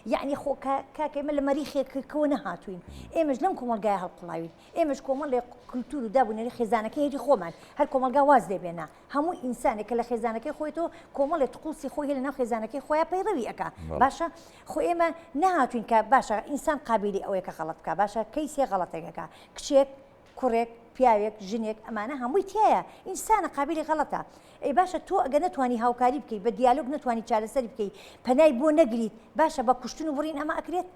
یەعنی خۆ کاکە ئێمە لە مەریخێکەوە نەهاتووین ئێمەش لەم کۆمەڵگایە هەڵقوڵاوین ئێمەش کۆمەڵێک کولتور و داب و نەریت خێزانەکەی هەری خۆمان هەر کۆمەڵگا واز لێ بێنە هەموو ئینسانێک کە لە خێزانەکەی خۆیتەوە کۆمەڵێ تقوسی خۆی هەیە لەناو خێزانەکەی خۆیان پەیڕەوی ئەکا باشە خۆ ئێمە نەهاتوین کە باشە ئینسان قابیلی ئەوەیە کە غەڵەت بکا باشە کەیسێ غەڵەتێک ئەکا کچێک کوڕێک پیاوێک ژنێک ئەمانە هەمووی تایە ئینسانە قابیلی غەڵەتە ئەی باشە تۆ ئەگە نەتوانی هاوکاری بکەی بە دیالۆگ نەتوانی چارەسەری بکەی پەنای بۆ نەگریت باشە بە کوشتن و بڕین ئەمە ئەکرێت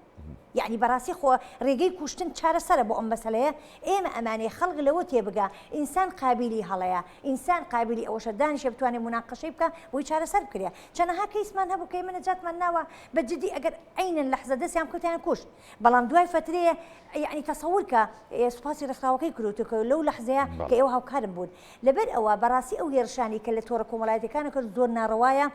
یەعنی بەڕاستی خۆ ڕێگەی کوشتن چارەسەرە بۆ ئەم مەسەلەیە ئێمە ئەمانەی خەڵک لەوە تێبگا ئینسان قابیلی هەڵەیە ئینسان قابیلی ئەوەشە دانیشێ بتوانێ موناقەشەی بکا بۆی چارەسەر بکرێ چەنەها کەیسمان هەبوو کە ئێمە نەجاتمان ناوە بە جدی ئەگەر عەینەن لەحزە دەستیان بکەوتایان کوشت بەڵام دوای فەترەیە یەعنی تەسەور کە سوپاسی ڕێکخراوەکەی کردووە کە لەو لەحزەیە کە ئێوە هاوکارم بوون لەبەر ئەوە بەڕاستی ئەو هێرشانەی کە لە تۆڕە کۆمەڵایەتیەکانە کرد زۆر ناڕەوایە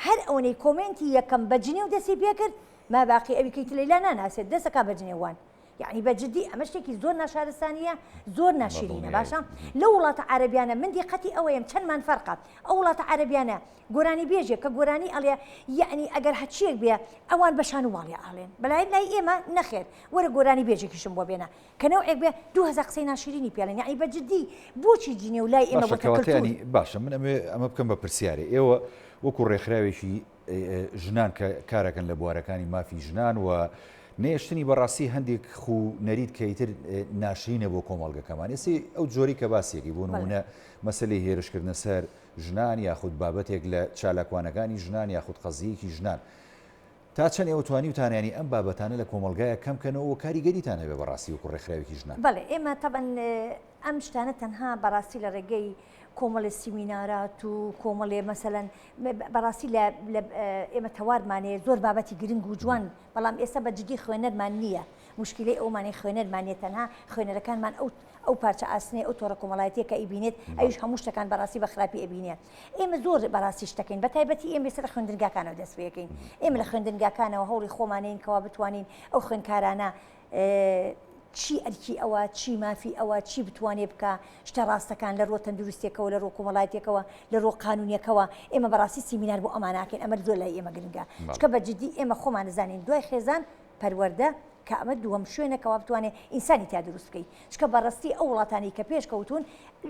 هەر ئەوەنەی کۆمێنتی یەکەم بە جنێو دەستی پێکرد ما باقی ئەوی کەی تلەیلا ناناسێت دەسەکا بە جنێوان یعنی بە جدی ئەمە شتێکی زۆر ناشارستانیە زۆر ناشرینە باشە لەو وڵاتە عەرەبیانە من دیقەتی ئەوەیەم چەندمان فەرقە ئەو وڵاتە عەرەبیانە گۆرانی بێژێک کە گۆرانی ئەڵێ یعنی ئەگەر هەچیەک بێ ئەوان بە شان و ماڵی ئاڵێن بەلای لای ئێمە نەخێر وەرە گۆرانی بێژێکیشم بۆ بێنە کە نەوعێک بێ 2000 قسەی ناشرینی پێڵێن یعنی بە جدی بۆچی جنێو لای ئێمە باشە بۆتە کەواتە کلتور ینی باشە من ئەمێ ئەمە بکەم بە پرسیارێ ئێوە وەکو ڕێکخراوێکی ژنان کە کارەکەن لە بوارەکانی مافی ژنان و نێشتنی بەڕاستی هەندێک خوو نەریت کە ئیتر ناشرینە بۆ کۆمەڵگەکەمان ئێستا ئەو جۆری کە باسیەکەی بۆ نمونە مەسەلەی هێرشکردنە سەر ژنان یاخود بابەتێک لە چالاکوانەکانی ژنان یاخود قەزیەکی ژنان تا چەند ئێوە توانیوتانە یانی ئەم بابەتانە لە کۆمەڵگایە کەم کەنەوە و کاریگەریتان هەبێ بەڕاستی وەکو ڕێکخراوێکی ژنان؟ بەڵێ ئێمە تەبعەن ئەم شتانە تەنها بەڕاستی لە ڕێگەی کۆمەڵێ سیمینارات و کۆمەڵێ مەسەلەن بەڕاستی لە ئێمە تەوارمان هەیە زۆر بابەتی گرنگ و جوان بەڵام ئێستا بە جدی خوێنەرمان نییە موشکیلەی ئەومانەی خوێنەرمان نییە تەنها خوێنەرەکانمان ئەو ئەو پارچە ئاسنەی ئەو تۆڕە کۆمەڵایەتیە کە ئەیبینێت ئەویش هەموو شتەکان بەڕاستی بە خراپی ئەبینێ ئێمە زۆر بەڕاستی شتەکەین بە تایبەتی ئێمە ئێستا لە خوێندنگاکانەوە دەست پێەکەین ئێمە لە خوێندنگاکانەوە هەوڵی خۆمانین کەوا بتوانین ئەو خوێندکارانە چی ئەرکی ئەوە چی مافی ئەوە چی بتوانێ بکە شتە ڕاستەکان لە ڕووە تەندروستێکەوە لە ڕووە کۆمەڵایەتێکەوە لە ڕووە قانونیەکەوە ئێمە بەڕاستی سیمینار بۆ ئەماناکەین ئەمە زۆر لای ئێمە گرنگە چکە بە جدی ئێمە خۆمان نزانین دوای خێزان پەروەردە کە ئەمە دووەم شوێنە کەوا بتوانێ ئینسانی تیا دروست بکەی چکە بەڕستی ئەو وڵاتانی کە پێش کەوتون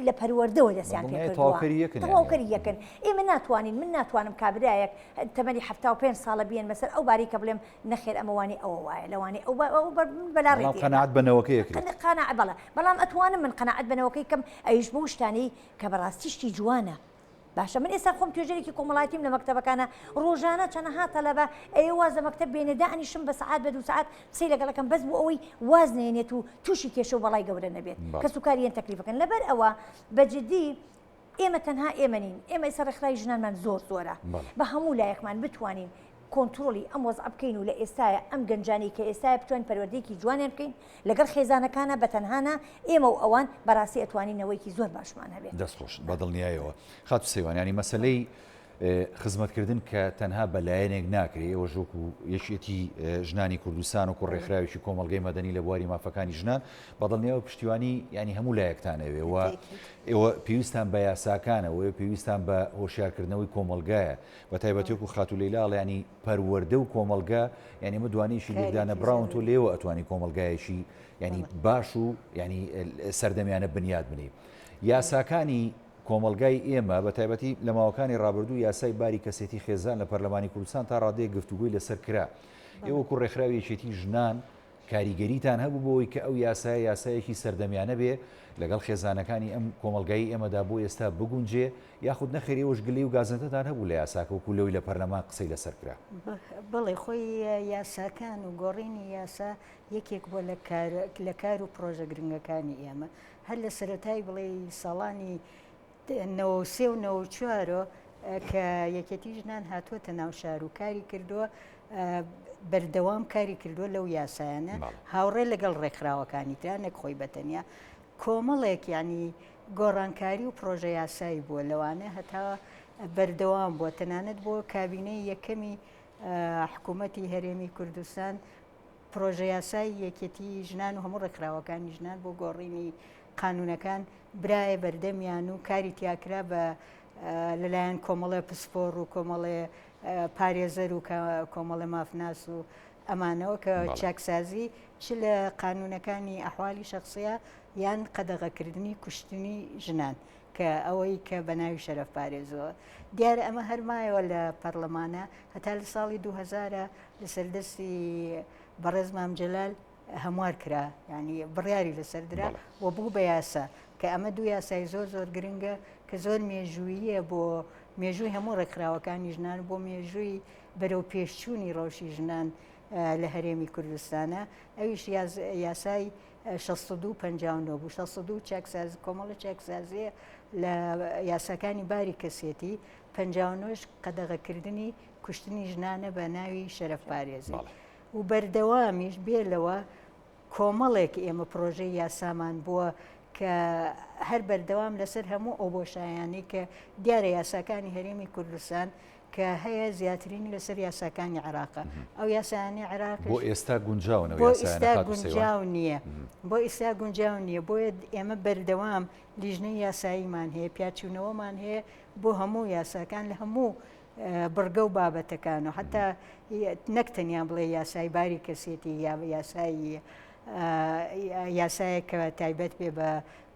لە پەروەردەوە دەستیان پێ کردووە تەواوکەری یەکن ئێمە ناتوانین من ناتوانم کابرایەک تەمەنی 75 ساڵە بێنمە سەر ئەو باری کە بڵێم نەخێر ئەمە وانی ئەوە وایە لەوانەیە ئەو ئەو بەلا ڕێ قەناعەت بە نەوەکەی ئەکرێت قەناعەت بەڵێ بەڵام ئەتوانم من قەناعەت بە نەوەکەی کەم ئەویش بەو شتانەی کە بەڕاستی شتی جوانە باشە من ئێستا خۆم توێژەرێکی کۆمەڵایەتیم لە مەکتەبەکانە ڕۆژانە چەنەها تەلەبە ئەیە واز لە مەکتەب بێنێ دائەنیشم بە سەعات بە دوو سەعات قسەی لەگەڵەکەم بەس بۆ ئەوەی واز نێنێت و تووشی کێشە و بەڵای گەورە نەبێت کەس و کاریان تەکلیفەکەن لەبەر ئەوە بە جدی ئێمە تەنها ئێمە نین ئێمە ئێستا ڕێکخراوی ژنانمان زۆر زۆرە بە هەموو لایەکمان بتوانین کۆنترۆڵی ئەم وەزعە بکەین و لە ئێستایا ئەم گەنجانەی کە ئێستایا بتوانین پەروەردەیەکی جوانیان بکەین لەگەڵ خێزانەکانا بە تەنها نا ئێمە و ئەوان بەڕاستی ئەتوانین نەوەیەکی زۆر باشمان هەبێت. دەست خۆش بە دڵنیایەوە خاتوو سەیوان یانی مەسەلەی خزمەتکردن کە تەنها بە لایەنێک ناکرێ ئێوەش وەکو یەکێتی ژنانی کوردستان وەکو ڕێکخراوێکی کۆمەڵگەی مەدەنی لە بواری مافەکانی ژنان بە دڵنیایەوە پشتیوانی یانی هەموو لایەکتان ئەوێ و ئێوە پێویستان بە یاساکانە و پێویستان بە هۆشیارکردنەوەی کۆمەڵگایە بە تایبەتی وەکو خاتوو لەیلا ئەڵێ ینی پەروەردە و کۆمەڵگە یعنی ئەمە دوانەیەکی لێکدانەبڕاون تۆ لێوە ئەتوانی کۆمەڵگایەکی ینی باش و ینی سەردەمیانە بنیات بنی یاساکانی کۆمەڵگای ئێمە بە تایبەتی لە ماوەکانی ڕابردوو یاسای باری کەسێتی خێزان لە پەرلەمانی کوردستان تا ڕادەیەک گفتوگۆی لەسەر کرا ئێوە وەکو ڕێکخراوی یەکێتی ژنان کاریگەریتان هەبوو بۆ ئەوەی کە ئەو یاسایە یاسایەکی سەردەمیانە بێ لەگەڵ خێزانەکانی ئەم کۆمەڵگای ئێمەدا بۆ ئێستا بگونجێ یاخود نەخێر ئێوەش گلەی و گازەندەتان هەبوو لە یاساکە وەکو لەوەی لە پەرلەمان قسەی لەسەر کرا؟ بەڵێ خۆی یاساکان و گۆڕینی یاسا یەکێک بووە لە کار لە کار و پڕۆژە گرنگەکانی ئێمە هەر لە سەرەتای بڵێی ساڵانی 93 و 94 کە یەکێتی ژنان هاتووەتە ناو شار و کاری کردووە. بەردەوام کاری کردووە لەو یاسایانە هاوڕێ لەگەڵ ڕێکخراوەکانی ترا نەک خۆی بەتەنیا کۆمەڵێک یعنی گۆڕانکاری و پرۆژە یاسایی بووە لەوانە هەتا بەردەوام بووە تەنانەت بۆ کابینەی یەکەمی حکوومەتی هەرێمی کوردستان پرۆژەیاسای یەکێتی ژنان و هەموو ڕێکخراوەکانی ژنان بۆ گۆڕینی قانونەکان برایە بەردەمیان و کاری تیاکرا بە لەلایەن کۆمەڵێ پسپۆڕ و کۆمەڵێ پارێزەر و کۆمەڵێ مافناس و ئەمانەوە کە چاکسازی چ لە قانونەکانی ئەحوالی شخصیە یان قەدەغەکردنی کوشتنی ژنان کە ئەوەی کە بە ناوی شەرەف پارێزەوە دیارە ئەمە هەرمایەوە لە پەرلەمانە هەتا لە ساڵی 2000 لەسەر دەستی بەڕێز مام جەلال هەموار کرا ینی بڕیاری لەسەر درا و بوو بە یاسا کە ئەمە دوو یاسای زۆر زۆر گرنگە کە زۆر مێژوویە بۆ مێژووی هەموو ڕێکخراوەکانی ژنان بۆ مێژووی بەرەو پێشچوونی ڕەوشی ژنان لە هەرێمی کوردستانە ئەویش یاسای 62 59 بوو 62 چاکساز کۆمەڵە چاکسازیە لە یاساکانی باری کەسێتی 59 قەدەغەکردنی کوشتنی ژنانە بە ناوی شەرەف پارێزی و بەردەوامیش بێ لەوە کۆمەڵێک ئێمە پرۆژەی یاسامان بووە کە هەر بەردەوام لەسەر هەموو ئەو بۆشایانەی کە دیارە یاساکانی هەرێمی کوردستان کە هەیە زیاترینی لەسەر یاساکانی عێراقە ئەو یاسایانی عێراق بۆ ئێستا گونجاون بۆ ئێستا گونجاو نییە بۆ ئێستا گونجاو نییە بۆیە ئێمە بەردەوام لیژنەی یاساییمان هەیە پیاچوونەوەمان هەیە بۆ هەموو یاساکان لە هەموو بڕگە و بابەتەکان و حتا نەک تەنیا بڵێ یاسای باری کەسێتی یا یاسایی یاسایەک کە تایبەت بێ بە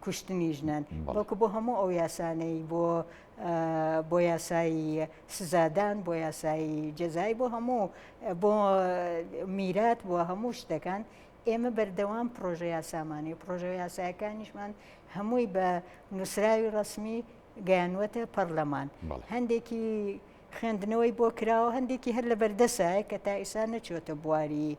کوشتنی ژنان بەڵکو بۆ هەموو ئەو یاسانەی بۆ بۆ یاسایی سزادان بۆ یاسایی جەزای بۆ هەموو بۆ میرات بۆ هەموو شتەکان ئێمە بەردەوام پرۆژە یاسامانی پرۆژە یاسایەکانیشمان هەمووی بە نووسراوی ڕسمی گەیانووەتە پەرلەمان هەندێکی خوێندنەوەی بۆ کراوە هەندێکی هەر لە بەردەسایە کە تا ئیسا نەچۆتە بواری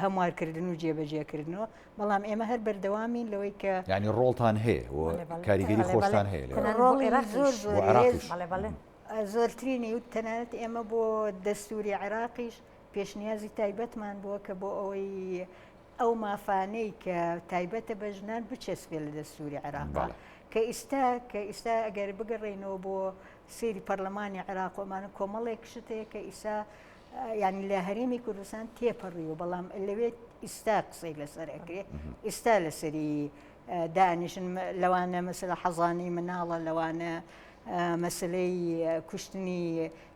هەموارکردن و جێبەجێکردنەوە بەڵام ئێمە هەر بەردەوامین لەوەی کە ینی ڕۆڵتان هەیە و کاریگەری خۆشتان هەیە ڕۆڵی زۆر زۆر زۆرترینی و تەنانەت ئێمە بۆ دەستوری عێراقیش پێشنیازی تایبەتمان بووە کە بۆ ئەوەی ئەو مافانەی کە تایبەتە بە ژنان بچەسپێ لە دەستوری عێراق کە ئیستا کە ئیستا ئەگەر بگەڕێینەوە بۆ سەیری پەرلەمانی عێراق و ئەمانە کۆمەڵێک شت هەیە کە ئیسا یعنی لە هەرێمی کوردستان تێپەڕیوە بەڵام لەوێ ئیستا قسەی لەسەر ئەکرێ ئیستا لەسەری دانیشن لەوانە مەسەلە حەزانی مناڵە لەوانە مەسلەی کوشتنی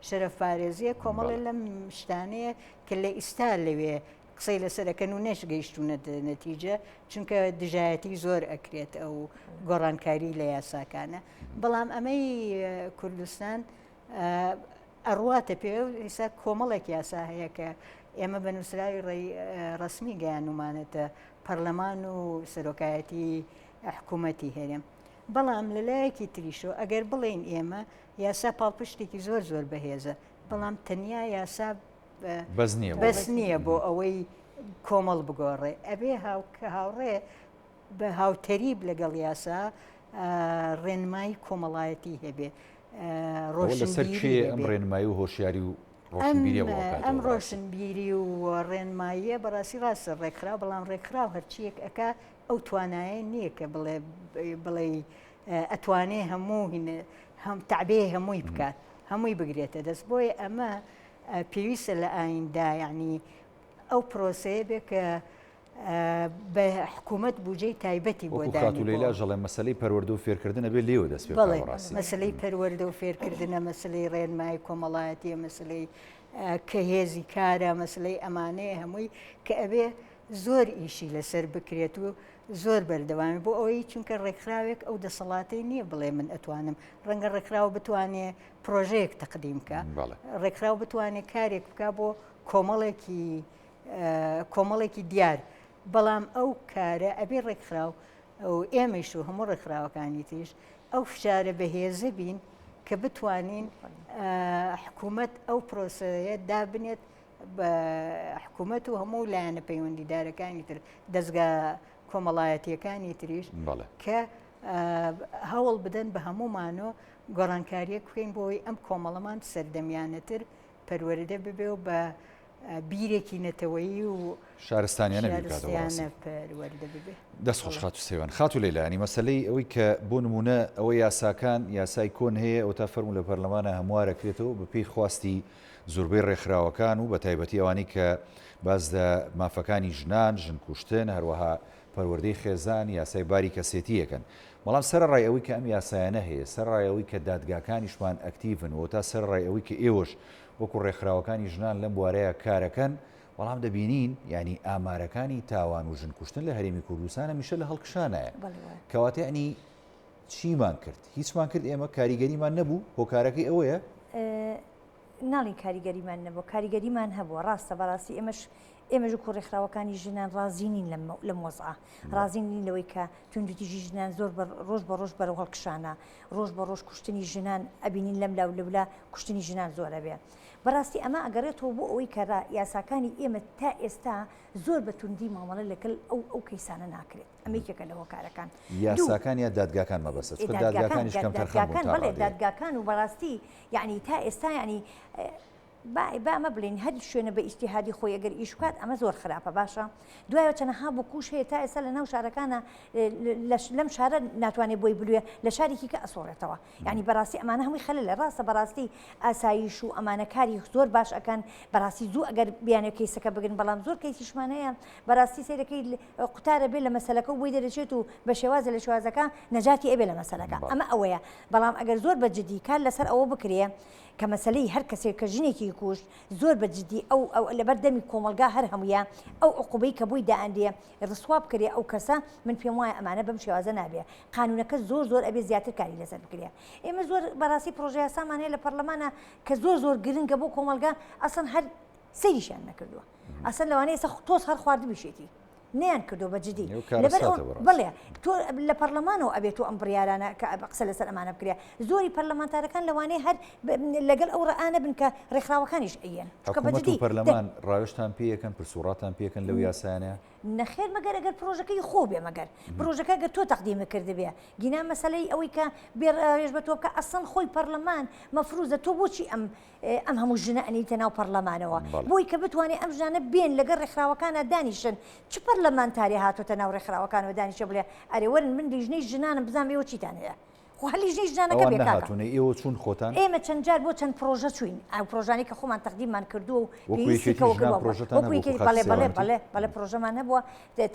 شەرەف پارێزیە کۆمەڵێ لەم شتانەیە کە لە ئیستا لەوێ قسەی لەسەر ئەکەن و نەشگەیشتوونەتە نەتیجە چونکە دژایەتی زۆر ئەکرێت ئەو گۆڕانکاری لە یاساکانە بەڵام ئەمەی کوردستان ئەڕواتە پێ و ئێستا کۆمەڵێک یاسا هەیە کە ئێمە بە نووسراوی ڕسمی گەیانومانەتە پەرلەمان و سەرۆکایەتی حکوومەتی هەرێم بەڵام لەلایەکی تریشەوە ئەگەر بڵێین ئێمە یاسا پاڵپشتێکی زۆر زۆر بەهێزە بەڵام تەنیا یاسا بەس نییە بەس نییە بۆ ئەوەی کۆمەڵ بگۆڕێ ئەبێ هاوڕێ بە هاوتەریب لەگەڵ یاسا ڕێنمایی کۆمەڵایەتی هەبێ ڕۆشنبیری ئەم ڕێنمایی و هۆشیاری و ئەم ڕۆشنبیری و ڕێنماییە بەڕاستی ڕاستە ڕێکخراو بەڵام ڕێکخراو هەرچیەک ئەک ئەو توانایە نییە کە بڵێ بڵێ ئەتوانێ هەموو هەم تعبێ هەمووی بکات هەمووی بگرێتە دەست بۆیە ئەمە پێویستە لە ئایندە یعنی ئەو پرۆسەیە بێ کە بە حکوومەت بودجەی تایبەتی بۆ وەکو خاتوو لەیلا ژەڵێ مەسەلەی پەروەردە و فێرکردن ئەبێ لێوە دەست پێ بکا بەڕاستی. مەسەلەی پەروەردە و فێرکردنە، مەسەلەی ڕێنمایی کۆمەڵایەتیە، مەسەلەی کە هێزی کارە، مەسەلەی ئەمانەیە هەمووی کە ئەبێ زۆر ئیشی لەسەر بکرێت و زۆر بەردەوامی بۆ ئەوەی چونکە ڕێکخراوێک ئەو دەسەڵاتەی نییە بڵێ من ئەتوانم ڕەنگە ڕێکخراو بتوانێ پرۆژەیەک تەقدیم بکا ڕێکخراو بتوانێ کارێک بکا بۆ کۆمەڵێکی کۆمەڵێکی دیار بەڵام ئەو کارە ئەبێ ڕێکخراو و ئێمەیش و هەموو ڕێکخراوەکانی تریش ئەو فشارە بەهێزە بین کە بتوانین حکوومەت ئەو پرۆسەیە دابنێت بە حکوومەت و هەموو لایەنە پەیوەندیدارەکانی تر دەستگا کۆمەڵایەتیەکانی تریش کە هەوڵ بدەن بە هەموومانۆ گۆڕانکاریەک بکەین بۆی ئەم کۆمەڵەمان سەردەمیانەتر پەروەردە ببێ و بە. بیرێکی نەتەوەیی و شارستانیانە بیر بکاتەوە بەڕاستی. شارستیانە پەروەردە ببێ. دەست خۆش خاتوو سەیوان. خاتوو لەیلا یانی مەسەلەی ئەوەی کە بۆ نموونە ئەوە یاساکان یاسای کۆن هەیە ئەوەتا فەرموو لە پەرلەمانا هەموار ئەکرێتەوە بە پێی خواستی زۆربەی ڕێکخراوەکان و بە تایبەتی ئەوانەی کە باس لە مافەکانی ژنان، ژن کوشتن، هەروەها پەروەردەی خێزان، یاسای باری کەسێتی ئەکەن. بەڵام سەرەڕای ئەوەی کە ئەم یاسایانە هەیە، سەرەڕای ئەوەی کە دادگاکانیشمان ئەکتیڤن و تا سەرەڕای ئەوەی کە ئێوەش وەکو ڕێکخراوەکانی ژنان لەم بوارەیا کارەکەن، بەڵام دەبینین یانی ئامارەکانی تاوان و ژن کوشتن لە هەرێمی کوردستان هەمیشە لە هەڵکشانایە. کەواتە یانی چیمان کرد؟ هیچمان کرد ئێمە کاریگەریمان نەبوو؟ هۆکارەکەی ئەوەیە؟ ناڵین کاریگەریمان نەبوو، کاریگەریمان هەبووە، ڕاستە بەڕاستی ئێمەش ئێمەش وەکو ڕێکخراوەکانی ژنان ڕازی نین لەم لەم وەزعە، ڕازی نین لەوەی کە توندوتیژی ژنان زۆر بە ڕۆژ بە ڕۆژ بەرەو هەڵکشانە، ڕۆژ بە ڕۆژ کوشتنی ژنان ئەبینین لەم لاو لەولا کوشتنی ژنان زۆر ئەبێ. بەڕاستی ئەمە ئەگەڕێتەوە بۆ ئەوەی کە ڕا یاساکانی ئێمە تا ئێستا زۆر بە توندی مامەڵە لەگەڵ ئەو ئەو کەیسانە ناکرێت. ئەمە یەکێکە لە هۆکارەکان. یاساکان یا دادگاکان مەبەستە؟ چونکە دادگاکانیش کەمتەرخەم بوون تا ڕادەیەک. بەڵێ دادگاکان و بەڕاستی یەعنی تا ئێستا یەعنی با با ئەمە بڵێین هەر شوێنە بە ئیجتیهادی خۆی ئەگەر ئیش بکات ئەمە زۆر خراپە باشە دوایەوە چەنەها بکوژ هەیە تا ئێستا لە ناو شارەکانە لەم شارە ناتوانێت بۆی بلوێ لە شارێکی کە ئەسۆڕێتەوە یعنی بەڕاستی ئەمانە هەمووی خەلە لە ڕاستە بەڕاستی ئاسایش و ئەمانە کاری زۆر باش ئەکەن بەڕاستی زوو ئەگەر بیانێ کەیسەکە بگرن بەڵام زۆر کەیسیشمان هەیە بەڕاستی سەیرەکەی قوتارە بێ لە مەسەلەکە و بۆی دەرەچێت و بە شێوازە لە شێوازەکە نەجاتی ئەبێ لە مەسەلەکە ئەمە ئەوەیە بەڵام ئەگەر زۆر بە جدی کار لەسەر ئەوە بکرێ کە مەسەلەی هەر کەسێک کە ژنێکی کوشت زۆر بە جدی ئەو ئەو لەبەر دەمی کۆمەڵگا هەر هەموویە ئەو عقوبەی کە بۆی دائەنرێ ڕسوا بکرێ ئەو کەسە من پێم وایە ئەمانە بەم شێوازە نابێ قانونەکە زۆر زۆر ئەبێ زیاتر کاری لەسەر بکرێ ئێمە زۆر بەڕاستی پرۆژە یاسامان هەیە لە پەرلەمانە کە زۆر زۆر گرنگە بۆ کۆمەڵگا ئەسڵەن هەر سەیریشیان نەکردووە ئەسڵەن لەوانەیە ئێستا تۆز هەر خواردبیشێتی نەیان کردو بە جدی لەبەر ئەوە بڵێ تۆ لە پەرلەمانەوە ئەبێت تۆ ئەم بڕیارانە کە قسە لەسەر ئەمانە بکرێ زۆری پەرلەمانتارەکان لەوانەیە هەر لەگەڵ ئەو ڕەئانە بن کە ڕێکخراوەکانیش ئەیەن چونکە بە جدی پەرلەمان ڕاوێژتان پێ یەکەن پرس و ڕاتان پێ یەکەن لەو یاسایانە؟ نەخێر مەگەر ئەگەر پرۆژەکەی خۆ بێ مەگەر پرۆژەکە گەر تۆ تەقدیمت کردبێ گینا مەسەلەی ئەوەی کە بێ ڕاوێژ بە تۆ بکە ئەسڵەن خۆی پەرلەمان مەفروزە تۆ بۆچی ئەم ئەم هەموو ژنە ئەنێیتە ناو پەڕلەمانەوە بۆی کە بتوانێ ئەم ژنانە بێن لەگەڵ ڕێکخراوەکانا دانیشن چ پەرلەمانتارێ هاتۆتە ناو ڕێکخراوەکانەوە دانیشێ بڵێ ئەرێ وەرن من لیژنەی ژنانم بزانم ئێوە چیتان هەیە خۆ هەر لیژنەی ژنانەکە ئەوان بێ کاکە. نەهاتوونە ئێوە چوون خۆتان؟ ئێمە چەند جار بۆ چەند پڕۆژە چووین ئەو پڕۆژانەی کە خۆمان تەقدیممان کردووە و وەکو پێویستی یەکێتی کە ژنان وەکو پڕۆژەتان وەکو هەبوو وەکو یەکێتی خاکی بەڵێ بەڵێ سێوانەتی؟ بەڵێ بەڵێ پڕۆژەمان هەبووە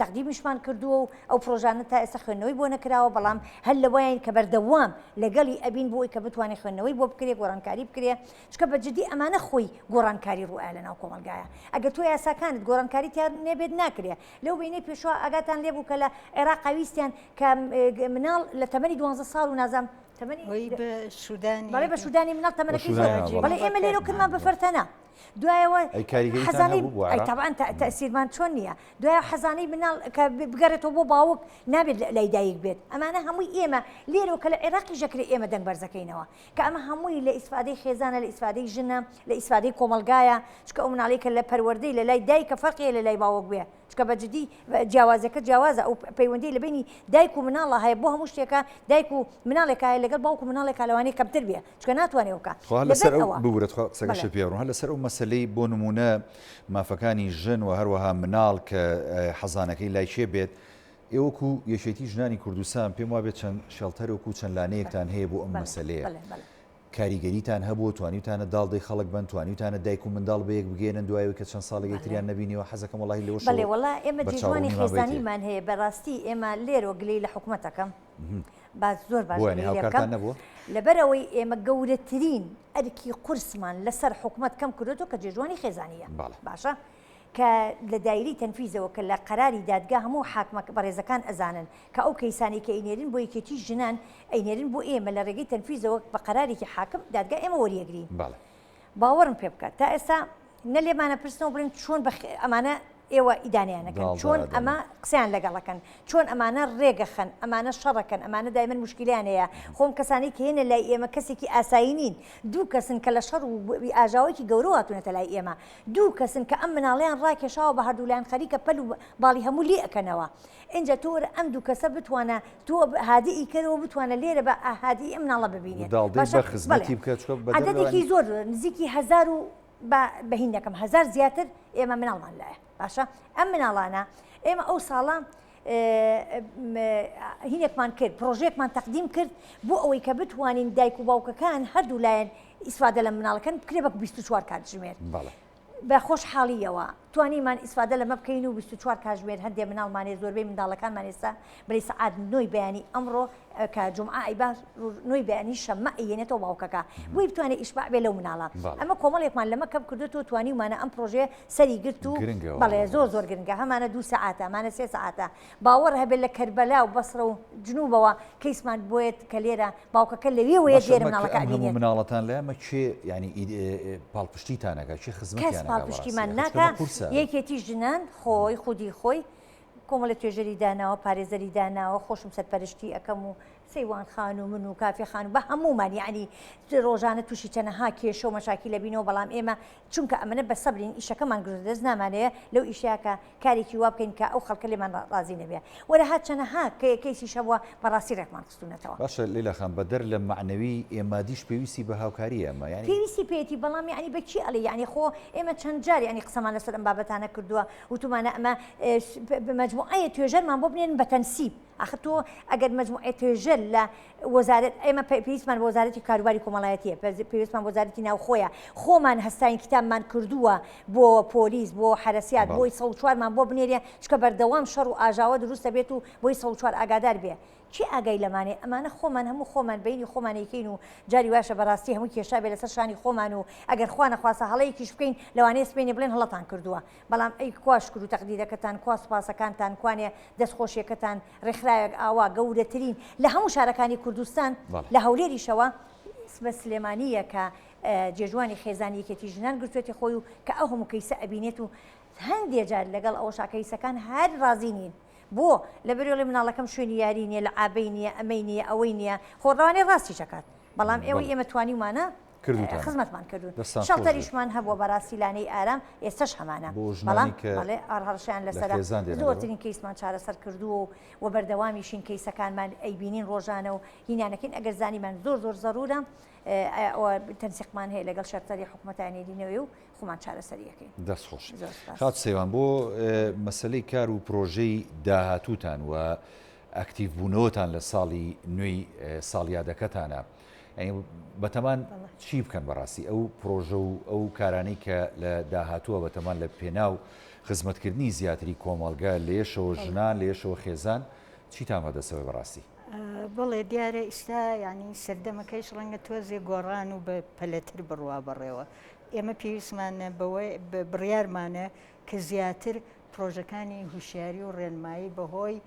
تەقدیمیشمان کردووە و ئەو پڕۆژانە تا ئێستا خوێندنەوەی بۆ نەکراوە بەڵام هەر لەوەین کە بەردەوام لەگەڵی ئەبین بۆ ئەوەی کە بتوانێ خوێندنەوەی بۆ بکرێ گۆڕانکاری بکرێ چونکە بە جدی ئەمانە خۆی گۆڕانکاری ڕوئە لە ناو کۆمەڵگایە ئەگەر تۆ یاساکانت گۆڕانکاری تیا نەبێت ناکرێ لەو بینەی پێشوە ئاگاتان لێ بوو کە لە عێراق ویستیان کە مناڵ لە تەمەنی دوانزە ساڵ و نازام تەمەنی بەڵێ بە شودانی مناڵ تەمەنەکەی زۆر بەڵێ ئێمە لێرە کردمان بە فەرتەنە دوایەوە حەزانەی ئەی تەبعەن تەئسیرمان چۆن نییە دوای حەزانەی مناڵ کە بگەڕێتەوە بۆ باوک نابێت لای دایک بێت ئەمانە هەمووی ئێمە لێرەوە کە لە عێراقیش دەکرێت ئێمە دەنگ بەرزەکەینەوە کە ئەمە هەمووی لە ئیسفادەی خێزانە لە ئیسفادەی ژنە لە ئیسفادەی کۆمەڵگایە چونکە ئەو مناڵەی کە لە پەروەردەی لە لای دایکە فەرقی هەیە لە لای باوک بێ چونکە بە جدی جیاوازەکە جیاوازە ئەو پەیوەندی لە بینی دایک و مناڵە هەیە بۆ هەموو شتێکە دایک و مناڵێکە هەیە لەگەڵ باوک و مناڵێکە لەوانەیە کەمتر بێ چونکە ناتوانێ ئەو بکا خوا لەبەر لەسەر ئەو ئەوە ببورە تخوا قسەکەشت بەڵێ پێ بڕم هەر لەسەر ئەو مەسەلەی بۆ نموونە مافەکانی ژن و هەروەها مناڵ کە حەزانەکەی لای کێ بێت ئێوە وەکو یەکێتی ژنانی کوردستان پێم وابێت چەند شێڵتەرێک و چەند لانەیەکتان هەیە بۆ ئەم بەڵێ مەسەلەیە بەڵێ بەڵێ کاریگەریتان هەبووە توانیوتانە داڵدەی خەڵک بەن توانیوتانە دایک و منداڵ بەیەک بگەیەنن دوای ئەوەی کە چەند ساڵێک بەڵێ یەکتریان نەبینیوە حەزەکەم وەڵاهی بەڵێ لەوەشەوە وەڵا ئێمە جێژوانی بەرچاوڕوونیمان بەیتێ. خێزانیمان هەیە بەڕاستی ئێمە لێرەوە گلەیی لە حکومەت ئەکەم با زۆر باش بۆ یانی گلەیی لێ بکەم هاوکارتان نەبووە؟ لەبەرئەوەی ئێمە گەورەترین ئەرکی قورسمان لەسەر حکومەت کەم کردۆتەوە کە جێژوانی خێزانییە بەڵێ. باشە کە لە دایرەی تەنفیزەوە کە لە قەراری دادگا هەموو حاکمە بەڕێزەکان ئەزانن کە ئەو کەیسانەی کە ئەینێرن بۆ یەکێتی ژنان ئەینێرن بۆ ئێمە لە ڕێگەی تەنفیزەوە بە قەرارێکی حاکم دادگا ئێمە وەریەگرین بەڵێ. باوەڕم پێ بکە تا ئێستا نە لێمانە پرسنەوە بڵێن چۆن بە ئەمانە ئێوە ئیدانەیان ئەکەن داڵدە چۆن ئەدەن. ئەمە قسەیان لەگەڵ ئەکەن چۆن ئەمانە ڕێگەخەن ئەمانە شەڕەکەن ئەمانە دایمەن موشکیلەیان هەیە خۆم کەسانەی کە یەنە لای ئێمە کەسێکی ئاسایی نین دوو کەسن کە لە شەڕ و ئاژاوەیەکی گەورەوە هاتوونەتە لای ئێمە دوو کەسن کە ئەم مناڵەیان ڕاکێشاوە بە هەردوولایان خەریکە پەل و باڵی هەموو لێ ئەکەنەوە ئینجا تۆ وەرە ئەم دوو کەسە بتوانە تۆ هادیئی کەرەوە بتوانە لێرە بە هادیئی ئەم مناڵە ببینێت داڵدەی باشە بە بەڵێ خزمەتی بکە چونکە بەدەر عەدەدێکی لەوانی زۆر زۆر نزیکی 1200. با بە هین نەکەم هەزار زیاتر ئێمە مناڵمان لایە باشە ئەم مناڵانە ئێمە ئەو ساڵە هینێکمان کرد پرۆژێکمان تەقدیم کرد بۆ ئەوەی کە بتوانین دایک و باوکەکان هەردوو لایەن ئیسفادە لە مناڵەکەن بکرێ بە 24 کاتژمێر بە خۆشحاڵییەوە توانیمان ئیسفادە لەمە بکەین و 24 کاژمێر هەندێ مناڵمان هەیە زۆربەی منداڵەکانمان ئێستا بڵێی سەعات نۆی بەیانی ئەمڕۆ کە جومعە ئەیبا نۆی بەیانی شەممە ئەیێنێتەوە باوکەکە بۆی بتوانێت ئیشباع بێ لەو مناڵە ئەمە کۆمەڵێکمان لەمە کەم کردوێتەوە توانیومانە ئەم پرۆژەیە سەری گرت و بەڵێ زۆر زۆر گرنگە هەمانە دوو سەعاتە ئەمانە سێ سەعاتە باوەڕ هەبێت لە کەربەلا و بەسرە و جنوبەوە کەیسمان بۆیەت کە لێرە باوکەکە لەوێوەیە باشە لێرە مە کە مناڵەکە ئەم هەموو ئەبینێت. مناڵەتان لایە مە کێ یانی ئید پاڵپشتیتان ئەکا کێ کەس خزمەتیان ئەکا بەڕاستی پاڵپشتیمان ئەخە چونکە ناکا ئەمە قورسە. یەکێتی ژنان خۆی خودی خۆی کۆمەڵێ توێژەری داناوە پارێزەری داناوە خۆشم سەرپەرشتی ئەکەم و سەیوان خان و من و کافێ خان و بە هەموومان یەعنی ڕۆژانە تووشی چەنەها کێشە و مەشاکیل ئەبینەوە بەڵام ئێمە چونکە ئەمەنە بە سەبرین ئیشەکەمان گرتە دەست نامانەوێ لەو ئیشەیا کە کارێکی وا بکەین کە ئەو خەڵکە لێمان ڕازی نەبێ وەرەها چەنەها کەیسیش هەبووە بەڕاستی ڕێکمان خستوونەتەوە. باشە لەیلا خان بەدەر لە مەعنەوی ئێ مادیش پێویستی بە هاوکاریە ئەمە یانی. پێویستی پێیەتی بەڵام یانی بە کی ئەڵێی یانی خۆ ئێمە چەند جار یانی قسەمان لەسەر ئەم بابەتانە کردووە وتومانە ئەمە مەجموعەیە توێژەرمان بۆ بنێرن بە تەنسیب ئاخر تۆ ئەگەر مەجموعەی توێژەر لە وەزارەت ئێمە پێویستمان بە وەزارەتی کاروباری کۆمەڵایەتیە پێویستمان بە وەزارەتی ناوخۆیە خۆمان هەستاین کتابمان کردووە بۆ پۆلیس بۆ حەرەسیات بۆی 104مان بۆ بنێرێ چکە بەردەوام شەڕ و ئاژاوە دروستە بێت و بۆی 104 ئاگادار بێ کێ ئاگای لەمانەیە ئەمانە خۆمان هەموو خۆمان بەینی خۆمان ئەیکەین و جاری واشە بەڕاستی هەموو کێشا بێ لەسەر شانی خۆمان و ئەگەر خوا نەخواستە هەڵەیەکیش بکەین لەوانەیە سبەینێ بڵێن هەڵەتان کردووە بەڵام ئەی کوا شکر و تەقدیرەکەتان کوا سوپاسەکانتان کوانێ دەستخۆشیەکەتان ڕێکخراوێک ئاوا گەورەترین لە هەموو شارەکانی کوردستان لە هەولێریشەوە بە سلێمانییە کە جێژوانی خێزانی یەکێتی ژنان گرتوێتی خۆی و کە ئەو هەموو کەیسە ئەبینێت و هەندێ جار لەگەڵ ئەوەشا کەیسەکان هەر ڕازی نین بۆ؟ لەبەرئەوەی ئەڵێ مناڵەکەم شوێنی یاری نییە، لەعابەی نییە، ئەمەی نییە، ئەوەی نییە، خۆ ڕەوانەی ڕاستیش ئەکات، بەڵام ئێوەی بەڵێ. ئێمە توانیومانە کردووتانە. خزمەتمان کردوون. دەستان خۆش بێت. شەڵتەریشمان هەبووە بەڕاستی لانەی ئارام، ئێستەش هەمانە. بۆ بەڵام ژنانی کە بەڵێ هەڕەشەیان لە لەسەرە. خێزان دێنە دەرەوە؟ زۆرترین کەیسمان چارەسەر کردووە و و بەردەوامیشین کەیسەکانمان ئەیبینین ڕۆژانە و هینانەکەین ئەگەر زانیمان زۆر زۆر زەروورە ئەوە تەنسیقمان هەیە لەگەڵ شەرتەری حکومەتا ئەنێرینەوەی و خۆمان چارەسەری ئەکەین. دەست خۆش. زۆر سوپاس. خاتوو سەیوان بۆ مەسەلەی کار و پرۆژەی داهاتووتان و ئەکتیڤ بوونەوەتان لە ساڵی نوێی ساڵیادەکەتانە یانی بەتەمان چی بکەن بەڕاستی ئەو پرۆژە و ئەو کارانەی کە لە داهاتووە بەتەمان لە پێناو خزمەتکردنی زیاتری کۆمەڵگە لێشەوە ژنان لێشەوە خێزان چیتان بەدەستەوەی بەڕاستی؟ بەڵێ دیارە ئیستا یانی سەردەمەکەیش ڕەنگە تۆزێ گۆڕان و بە پەلەتر بڕوا بەڕێوە ئێمە پێویستمانە بەوەی بڕیارمانە کە زیاتر پرۆژەکانی هوشیاری و ڕێنمایی بەهۆی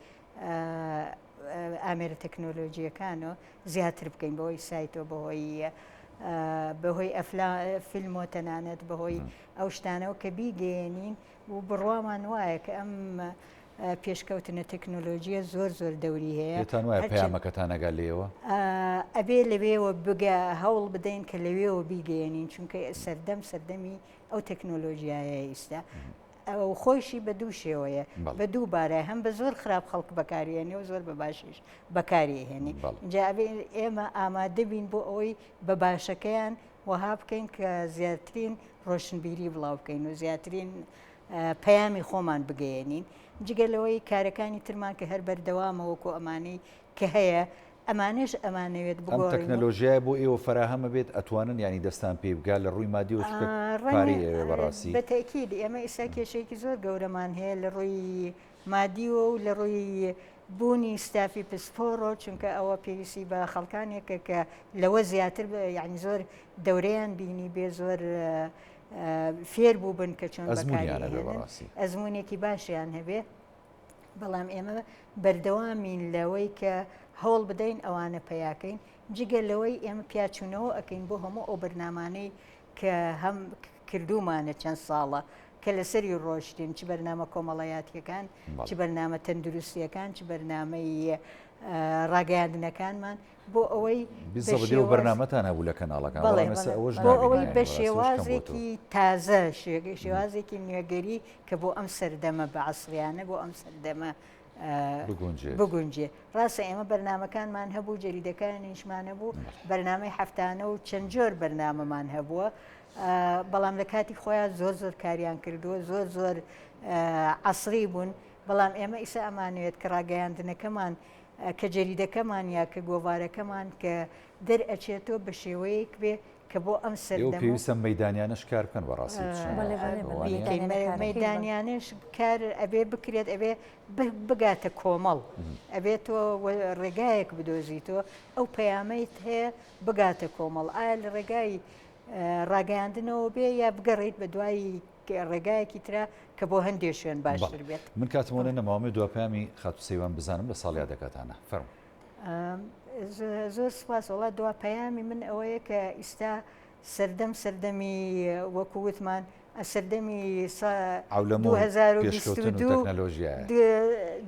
ئامێرە تەکنۆلۆژیەکانەوە زیاتر بکەین بەهۆی سایتەوە بەهۆی بەهۆی ئەفلا فیلم و تەنانەت بەهۆی ئەو شتانەوە کە بیگەیەنین و بڕوامان وایە کە ئەم پێشکەوتنە تەکنۆلۆژیە زۆر زۆر دەوری هەیە. پێتان وایە پەیامەکەتان ئەگا لێیەوە؟ ئەبێ لەوێوە بگا، هەوڵ بدەین کە لەوێوە بیگەیەنین، چونکە سەردەم سەردەمی ئەو تەکنۆلۆژیایە ئیستا. ئەو خۆیشی بە دوو شێوەیە، بە دوو بارە، هەم بە زۆر خراپ خەڵک بەکاری ئەنێ و زۆر بە باشیش بەکاری ئەهێنێ. ئینجا ئەبێ ئێمە ئامادە بین بۆ ئەوەی بە باشەکەیان وەها بکەین کە زیاترین ڕۆشنبیری بڵاو بکەین و زیاترین پەیامی خۆمان بگەیەنین، جگە لەوەی کارەکانی ترمان کە هەر بەردەوامە وەکو ئەمانەی کە هەیە، ئەمانەش ئەمانەوێت ئەم بگۆڕین و. تەکنەلۆژیایە بۆ ئێوە فەراهەم ئەبێت ئەتوانن یانی دەستان پێی بگا لە ڕووی مادیەوە چونکە ڕەنگە پارەی ئەوێ بەڕاستی. بە تەئکید ئێمە ئیستا کێشەیەکی زۆر گەورەمان هەیە لە ڕووی مادیەوە و لە ڕووی بوونی ستافی پسپۆڕەوە چونکە ئەوە پێویستی بە خەڵکانێکە کە لەوە زیاتر یانی زۆر دەورەیان بینی بێ زۆر فێر بووبن کە چۆن ئەزموونیان هەبێ بەکاری ئەهێنن بەڕاستی. ئەزموونێکی باشیان هەبێ بەڵام ئێمە بەردەوامین لەوەی کە هەوڵ بدەین ئەوانە پەیاکەین جگە لەوەی ئێمە پیاچوونەوە ئەکەین بۆ هەموو ئەو بەرنامانەی کە هەم کردوومانە چەند ساڵە کە لەسەری ڕۆشتین چ بەرنامە کۆمەڵایەتیەکان چ بەڵێ. بەرنامە تەندروستیەکان چ بەرنامەی ڕاگەیاندنەکانمان بۆ ئەوەی بە بزەبت ئێوە شێواز بەرنامەتان هەبوو لە کەناڵەکان بەڵێ بەڵام ئێستا ئەوەش بۆ نابینین ئەوەی یانی بە بەڕاستی ئەوەش کەم بۆتەوە. شێوازێکی تازە شێوازێکی نوێگەری کە بۆ ئەم سەردەمە بە عەسریانە بۆ ئەم سەردەمە. بگونجێ. ڕاستە ئێمە بەرنامەکانمان هەبوو، جەریدەکانیشمان هەبوو، بەرنامەی هەفتانە و چەند جۆر بەرنامەمان هەبووە، بەڵام لە کاتی خۆیان زۆر زۆر کاریان کردووە، زۆر زۆر عەسری بوون، بەڵام ئێمە ئیسا ئەمانەوێت کە ڕاگەیاندنەکەمان کە جەریدەکەمان یا کە گۆڤارەکەمان کە دەرئەچێتەوە بە شێوەیەک بێ کە بۆ ئەم سەردەمە. ئێوە پێویستە مەیدانیانەش کار بکەن بەڕاستی بچنە مەیدانیانەش کار ئەبێ بکرێت ئەبێ بگاتە کۆمەڵ ئەبێت تۆ ڕێگایەک بدۆزیتەوە ئەو پەیامەیت هەیە بگاتە کۆمەڵ ئایا لە ڕێگای ڕاگەیاندنەوە بێ یا بگەڕیت بە دوای ڕێگایەکی ترا کە بۆ هەندێ شوێن باشتر بێت. من کاتمەوە نەماوە دوا پەیامی خاتوو سەیوان بزانم لە ساڵیادەکەتانە فەرموو. زۆر سپاس وڵا دوا پەیامی من ئەوەیە کە ئیستا سەردەم سەردەمی وەکو وتمان سەردەمی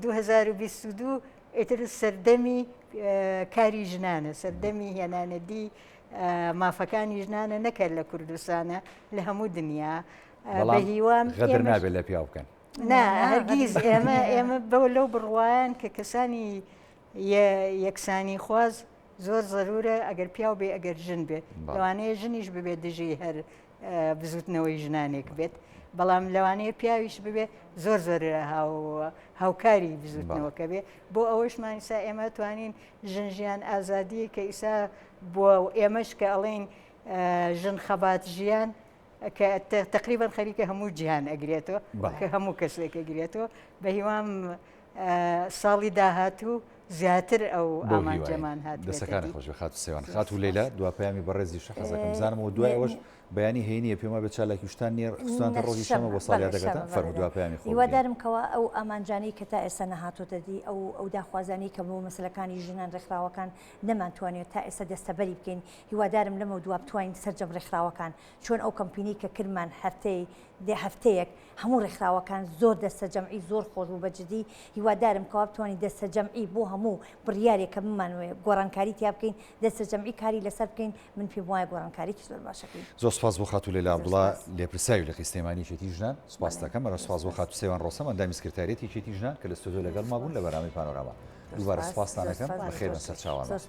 2022 ئیتر سەردەمی کاری ژنانە سەردەمی هێنانەدی مافەکانی ژنانە نەکەر لە کوردستانە لە هەموو دنیا بە هیوام غەدر نابێت لە پیاو بکەن نا هەرگیز ئێمە ئێمە بەوە لەو بڕوایان کە کەسانی یەکسانی خواز زۆر زەرورە ئەگەر پیاو بێ ئەگەر ژن بێت لەوانەیە ژنیش ببێت دژی هەر بزوتنەوەی ژنانێک بێت بەڵام لەوانەیە پیاویش ببێ زۆر زۆر هاوکاری بزوتنەوەکە بێ بۆ ئەوەشمان ئیسا ئێمە توانین ژن ژیان ئازادی کە ئیسا بۆ ئێمەش کە ئەڵێن ژن خەبات ژیان کە تقریبا خەریکە هەموو جیهان ئەگرێتەوە کە هەموو کەسێک ئەگرێتەوە بە هیوام ساڵی داهاتوو زیاتر ئەو ئامانجەمان هات دەسەکان خۆش بێ خاتوو سێوان خاتوو لەیلا دوا پەیامی بەڕێزیش حەزەکەم بزانم و دوای ئەوەش بەیانی هەینیە پێم وابێ چالاکی شتان نییە خستوانتە ڕۆژی شەمە بۆ ساڵیادەکەتان فەرموو دوا پەیامی خۆ هیوادارم کەوا ئەو ئامانجانەی کە تا ئێستا نەهاتۆتە دی ئەو ئەو داخوازانەی کە بۆ مەسەلەکانی ژنان ڕێکخراوەکان نەمانتوانیوە تا ئێستا دەستەبەری بکەین هیوادارم لەمەو دوا بتوانین سەرجەم ڕێکخراوەکان چۆن ئەو کەمپینەی کە کردمان هەفتەی هەفتەیەک هەموو ڕێکخراوەکان زۆر دەستە جەمعی زۆر خۆش بوو بە جدی هیوادارم کەوا بتوانین دەستە جەمعی بۆ هەموو بڕیارێک کە بمانەوێ گۆڕانکاری تیا بکەین دەستە جەمعی کاری لەسەر بکەین من پێم وایە گۆڕانکاریی زۆر باشەکەین. زۆر سوپاس بۆ خاتوو لەیلا عەبدوڵا لێپرسراوی لقی سلێمانی یەکێتی ژنان سوپاست دەکەم هەروەها سوپاس بۆ خاتوو سەیوان ڕۆسەم ئەندامی سکرتاریەتی یەکێتی ژنان کە لە ستۆدیۆ لەگەڵما بوون لە بەرنامەی پانۆراما دووبارە سوپاستان ئەکەم بەخێربێن سەرچاوانمان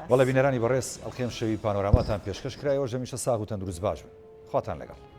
بەڵێ بینەرانی بەڕێز ئەڵقەی ئەمشەوی پانۆراماتان پێشکەش کرایەوە هەمیشە ساغ و تەندروست باش بن خواتان لەگەڵ.